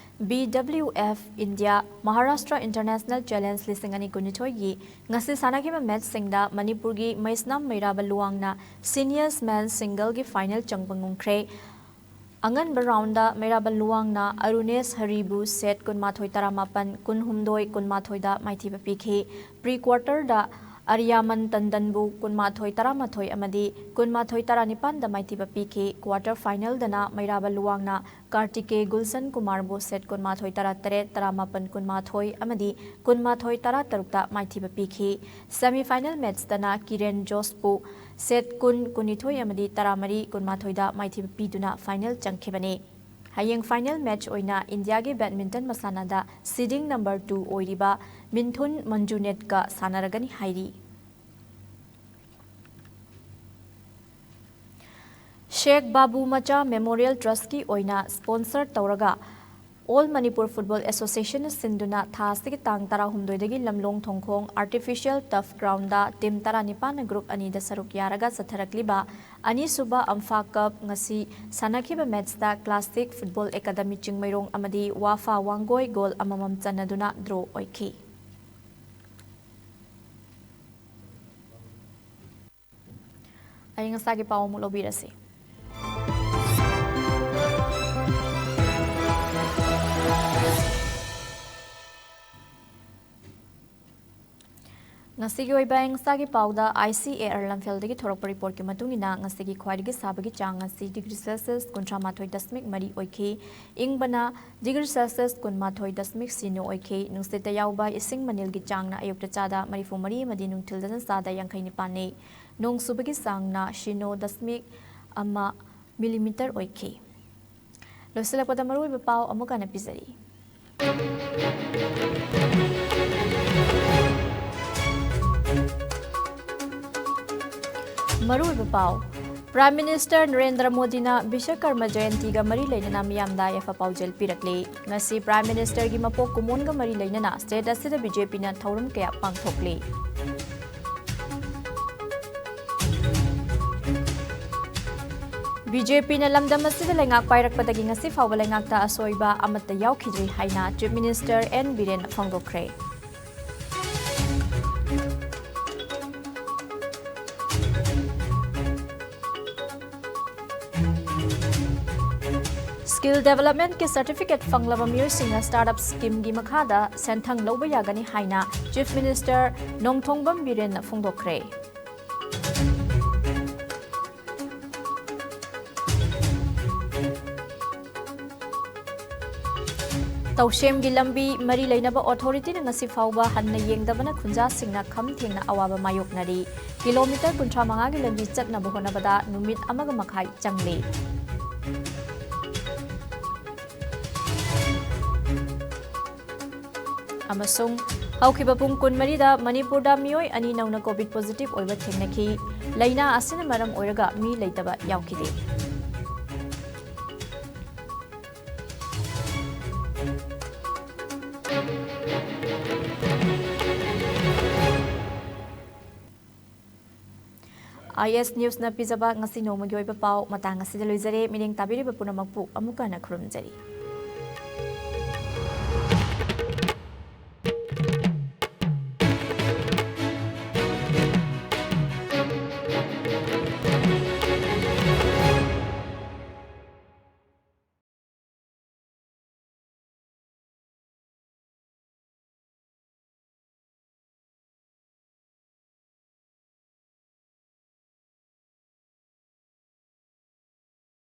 B W F India Maharashtra International Challenge ꯂꯤꯁꯤꯡ ꯑꯅꯤ ꯀꯨꯟꯅꯤꯊꯣꯏꯒꯤ ꯉꯁꯤ ꯁꯥꯟꯅꯈꯤꯕ ꯃꯦꯠꯆꯁꯤꯡꯗ ꯃꯅꯤꯄꯨꯔꯒꯤ ꯃꯩꯁꯅꯥꯝ ꯃꯩꯔꯥꯕ ꯂꯨꯋꯥꯡꯅ ꯁꯤꯅꯤꯌꯔꯁ ꯃꯦꯟ ꯁꯤꯡꯒꯜꯒꯤ ꯐꯥꯏꯅꯦꯜ ꯆꯪꯕ ꯉꯝꯈ꯭ꯔꯦ꯫ ꯑꯉꯟꯕ ꯔꯥꯎꯟꯗ ꯃꯩꯔꯥꯕ ꯂꯨꯋꯥꯡꯅ ꯑꯔꯨꯅꯦꯁ ꯍꯔꯤꯕꯨ ꯁꯦꯠ ꯀꯨꯟꯃꯥꯊꯣꯏ ꯇꯔꯥꯃꯥꯄꯟ, ꯀꯨꯟꯍꯨꯝꯗꯣꯏ ꯀꯨꯟꯃꯥꯊꯣꯏꯗ ꯃꯥꯏꯊꯤꯕ ꯄꯤꯈꯤ꯫ ꯄ꯭ꯔꯤ ꯀ꯭ꯋꯥꯔꯇꯔꯗ ꯑꯔꯤꯌꯥꯃꯟ ꯇꯟꯗꯟꯕꯨ ꯀꯨꯟꯃꯥꯊꯣꯏ ꯇꯔꯥꯃꯥꯊꯣꯏ ꯑꯃꯗꯤ ꯀꯨꯟꯃꯥꯊꯣꯏ ꯇꯔꯥꯅꯤꯄꯥꯟꯗ ꯃꯥꯏꯊꯤꯕ ꯄꯤꯈꯤ꯫ ꯀ꯭ꯋꯥꯔꯇꯔ ꯐꯥꯏꯅꯦꯜꯗꯅ ꯃꯩꯔꯥꯕ ꯂꯨꯋꯥꯡꯅ ꯀꯥꯔꯇꯤꯀꯦ ꯒꯨꯜꯁꯟ ꯀꯨꯃꯥꯔꯕꯨ ꯁꯦꯠ ꯀꯨꯟꯃꯥꯊꯣꯏ ꯇꯔꯥꯇꯔꯦꯠ, ꯇꯔꯥꯃꯥꯄꯟ ꯀꯨꯟꯃꯥꯊꯣꯏ ꯑꯃꯗꯤ ꯀꯨꯟꯃꯥꯊꯣꯏ ꯇꯔꯥꯇꯔꯨꯛꯇ ꯃꯥꯏꯊꯤꯕ ꯄꯤꯈꯤ꯫ ꯁꯦꯃꯤ ꯐꯥꯏꯅꯦꯜ ꯃꯦꯠꯆꯇꯅ ꯀꯤꯔꯦꯟ ꯖꯣꯁꯄꯨ ꯁꯦꯠ ꯀꯨꯟ, ꯀꯨꯟꯅꯤꯊꯣꯏ ꯑꯃꯗꯤ ꯇꯔꯥꯃꯔꯤ ꯀꯨꯟꯃꯥꯊꯣꯏꯗ ꯃꯥꯏꯊꯤꯕ ꯄꯤꯗꯨꯅ ꯐꯥꯏꯅꯦꯜ ꯆꯪꯈꯤꯕꯅꯤ꯫ ꯍꯌꯦꯡ ꯐꯥꯏꯅꯦꯜ ꯃꯦꯠꯆ ꯑꯣꯏꯅ ꯏꯟꯗꯤꯌꯥꯒꯤ ꯕꯦꯗꯃꯤꯟꯇꯟ ꯃꯁꯥꯟꯅꯗ ꯁꯤꯗꯤꯡ ꯅꯝꯕꯔ ꯇꯨ ꯑꯣꯏꯔꯤꯕ ꯃꯤꯟꯊꯨꯟ ꯃꯟꯖꯨꯅꯦꯠꯀ ꯁꯥꯟꯅꯔꯒꯅꯤ ꯍꯥꯏꯔꯤ꯫ ꯁꯦꯈ ꯕꯥꯕꯨ ꯃꯆꯥ ꯃꯦꯃꯣꯔꯤꯌꯦꯜ ꯇ꯭ꯔꯁꯀꯤ ꯑꯣꯏꯅ ꯁ꯭ꯄꯣꯟꯁꯔ ꯇꯧꯔꯒ All Manipur Football Associationꯅ ꯁꯤꯟꯗꯨꯅ ꯊꯥ ꯑꯁꯤꯒꯤ ꯇꯥꯡ ꯇꯔꯥꯍꯨꯝꯗꯣꯏꯗꯒꯤ ꯂꯝꯂꯣꯡ ꯊꯣꯡꯈꯣꯡ ꯑꯥꯔꯇꯤꯐꯤꯁꯤꯌꯦꯜ ꯇꯔꯐ ꯒ꯭ꯔꯥꯎꯟꯗ ꯇꯤꯝ ꯇꯔꯥꯅꯤꯄꯥꯟꯅ ꯒ꯭ꯔꯨꯞ ꯑꯅꯤꯗ ꯁꯔꯨꯛ ꯌꯥꯔꯒ ꯆꯠꯊꯔꯛꯂꯤꯕ ꯑꯅꯤꯁꯨꯕ ꯑꯝꯐꯥ ꯀꯞ ꯉꯁꯤ ꯁꯥꯟꯅꯈꯤꯕ ꯃꯦꯠꯆꯇ ꯀ꯭ꯂꯥꯁꯤꯛ ꯐꯨꯠꯕꯣꯜ ꯑꯦꯀꯥꯗꯃꯤ ꯆꯤꯡꯃꯩꯔꯣꯡ ꯑꯃꯗꯤ ꯋꯥꯐꯥ ꯋꯥꯡꯒꯣꯏ ꯒꯣꯜ ꯑꯃꯃꯝ ꯆꯟꯅꯗꯨꯅ ꯗ꯭ꯔꯣ ꯑꯣꯏꯈꯤ꯫ ꯑꯏꯪ ꯑꯁꯥꯒꯤ ꯄꯥꯎ ꯑꯃꯨꯛ ꯂꯧꯕꯤꯔꯁꯤ꯫ ꯉꯁꯤꯒꯤ ꯑꯣꯏꯕ ꯑꯏꯪ ꯑꯁꯥꯒꯤ ꯄꯥꯎꯗ ICAR ꯂꯝꯐꯦꯜꯗꯒꯤ ꯊꯣꯔꯛꯄ ꯔꯤꯄꯣꯔꯠꯀꯤ ꯃꯇꯨꯡ ꯏꯟꯅ, ꯉꯁꯤꯒꯤ ꯈ꯭ꯋꯥꯏꯗꯒꯤ ꯁꯥꯕꯒꯤ ꯆꯥꯡ ꯑꯁꯤ ꯗꯤꯒ꯭ꯔꯤ ꯁꯦꯜꯁꯤꯌꯁ ꯀꯨꯟꯊ꯭ꯔꯥ ꯃꯥꯊꯣꯏ ꯗꯁꯃꯤꯛ ꯃꯔꯤ ꯑꯣꯏꯈꯤ꯫ ꯏꯪꯕꯅ ꯗꯤꯒ꯭ꯔꯤ ꯁꯦꯜꯁꯤꯌꯁ ꯀꯨꯟꯃꯥꯊꯣꯏ ꯗꯁꯃꯤꯛ ꯁꯤꯅꯣ ꯑꯣꯏꯈꯤ꯫ ꯅꯨꯡꯁꯤꯠꯇ ꯌꯥꯎꯕ ꯏꯁꯤꯡ ꯃꯅꯤꯜꯒꯤ ꯆꯥꯡꯅ ꯑꯌꯨꯛꯇ ꯆꯥꯗ ꯃꯔꯤꯐꯨ ꯃꯔꯤ ꯑꯃꯗꯤ ꯅꯨꯡꯊꯤꯜꯗꯅ ꯆꯥꯗ ꯌꯥꯡꯈꯩ ꯅꯤꯄꯥꯟꯅꯤ꯫ ꯅꯣꯡ ꯆꯨꯕꯒꯤ ꯆꯥꯡꯅ ꯁꯤꯅꯣ ꯗꯁꯃꯤꯛ ꯑꯃ ꯃꯤꯂꯤꯃꯤꯇꯔ ꯑꯣꯏꯈꯤ꯫ ꯂꯣꯏꯁꯤꯜꯂꯛꯄꯗ ꯃꯔꯨꯑꯣꯏꯕ ꯄꯥꯎ ꯑꯃꯨꯛ ꯍꯟꯅ ꯄꯤꯖꯔꯤ꯫ ꯃꯔꯨꯑꯣꯏꯕ ꯄꯥꯎ꯫ Prime Minister ꯅꯔꯦꯟꯗ꯭ꯔ ꯃꯣꯗꯤꯅ ꯕꯤꯁ꯭ꯋꯀꯔꯃ ꯖꯌꯟꯇꯤꯒ ꯃꯔꯤ ꯂꯩꯅꯅ ꯃꯤꯌꯥꯝꯗ ꯌꯥꯏꯐ ꯄꯥꯎꯖꯦꯜ ꯄꯤꯔꯛꯂꯤ꯫ ꯉꯁꯤ Prime Ministerꯒꯤ ꯃꯄꯣꯛ ꯀꯨꯝꯑꯣꯟꯒ ꯃꯔꯤ ꯂꯩꯅꯅ state ꯑꯁꯤꯗ BJPꯅ ꯊꯧꯔꯝ ꯀꯌꯥ ꯄꯥꯡꯊꯣꯛꯂꯤ꯫ BJPꯅ ꯂꯝꯗꯝ ꯑꯁꯤꯗ ꯂꯩꯉꯥꯛ ꯄꯥꯏꯔꯛꯄꯗꯒꯤ ꯉꯁꯤ ꯐꯥꯎꯕ ꯂꯩꯉꯥꯛꯇ ꯑꯁꯣꯏꯕ ꯑꯃꯠꯇ ꯌꯥꯎꯈꯤꯗ꯭ꯔꯤ ꯍꯥꯏꯅ Chief Minister N ꯕꯤꯔꯦꯟꯅ ꯐꯣꯡꯗꯣꯛꯈ꯭ꯔꯦ꯫ Skill Developmentꯀꯤ certificate ꯐꯪꯂꯕ ꯃꯤꯑꯣꯏꯁꯤꯡꯅ startup schemeꯒꯤ ꯃꯈꯥꯗ ꯁꯦꯟꯊꯪ ꯂꯧꯕ ꯌꯥꯒꯅꯤ ꯍꯥꯏꯅ Chief Minister ꯅꯣꯡꯊꯣꯡꯕꯝ ꯕꯤꯔꯦꯟꯅ ꯐꯣꯡꯗꯣꯛꯈ꯭ꯔꯦ꯫ ꯇꯧꯁꯦꯝꯒꯤ ꯂꯝꯕꯤ ꯃꯔꯤ ꯂꯩꯅꯕ authorityꯅ ꯉꯁꯤ ꯐꯥꯎꯕ ꯍꯟꯅ ꯌꯦꯡꯗꯕꯅ ꯈꯨꯟꯖꯥꯁꯤꯡꯅ ꯈꯝ ꯊꯦꯡꯅ ꯑꯋꯥꯕ ꯃꯥꯌꯣꯛꯅꯔꯤ꯫ ꯀꯤꯂꯣꯃꯤꯇꯔ ꯀꯨꯟꯊ꯭ꯔꯥ ꯃꯉꯥꯒꯤ ꯂꯝꯕꯤ ꯆꯠꯅꯕ ꯍꯣꯠꯅꯕꯗ ꯅꯨꯃꯤꯠ ꯑꯃꯒ ꯃꯈꯥꯏ ꯆꯪꯂꯤ꯫ ꯑꯃꯁꯨꯡ ꯍꯧꯈꯤꯕ ꯄꯨꯡ ꯀꯨꯟꯃꯔꯤꯗ ꯃꯅꯤꯄꯨꯔꯗ ꯃꯤꯑꯣꯏ ꯑꯅꯤ ꯅꯧꯅ COVID positive ꯑꯣꯏꯕ ꯊꯦꯡꯅꯈꯤ꯫ ꯂꯥꯏꯅꯥ ꯑꯁꯤꯅ ꯃꯔꯝ ꯑꯣꯏꯔꯒ ꯃꯤ ꯂꯩꯇꯕ ꯌꯥꯎꯈꯤꯗꯦ꯫ IS Newsꯅ ꯄꯤꯖꯕ ꯉꯁꯤ ꯅꯣꯡꯃꯒꯤ ꯑꯣꯏꯕ ꯄꯥꯎ ꯃꯇꯥꯡ ꯑꯁꯤꯗ ꯂꯣꯏꯖꯔꯦ꯫ ꯃꯤꯠꯌꯦꯡ ꯇꯥꯕꯤꯔꯤꯕ ꯄꯨꯝꯅꯃꯛꯄꯨ ꯑꯃꯨꯛꯀ ꯍꯟꯅ ꯈꯨꯔꯨꯝꯖꯔꯤ꯫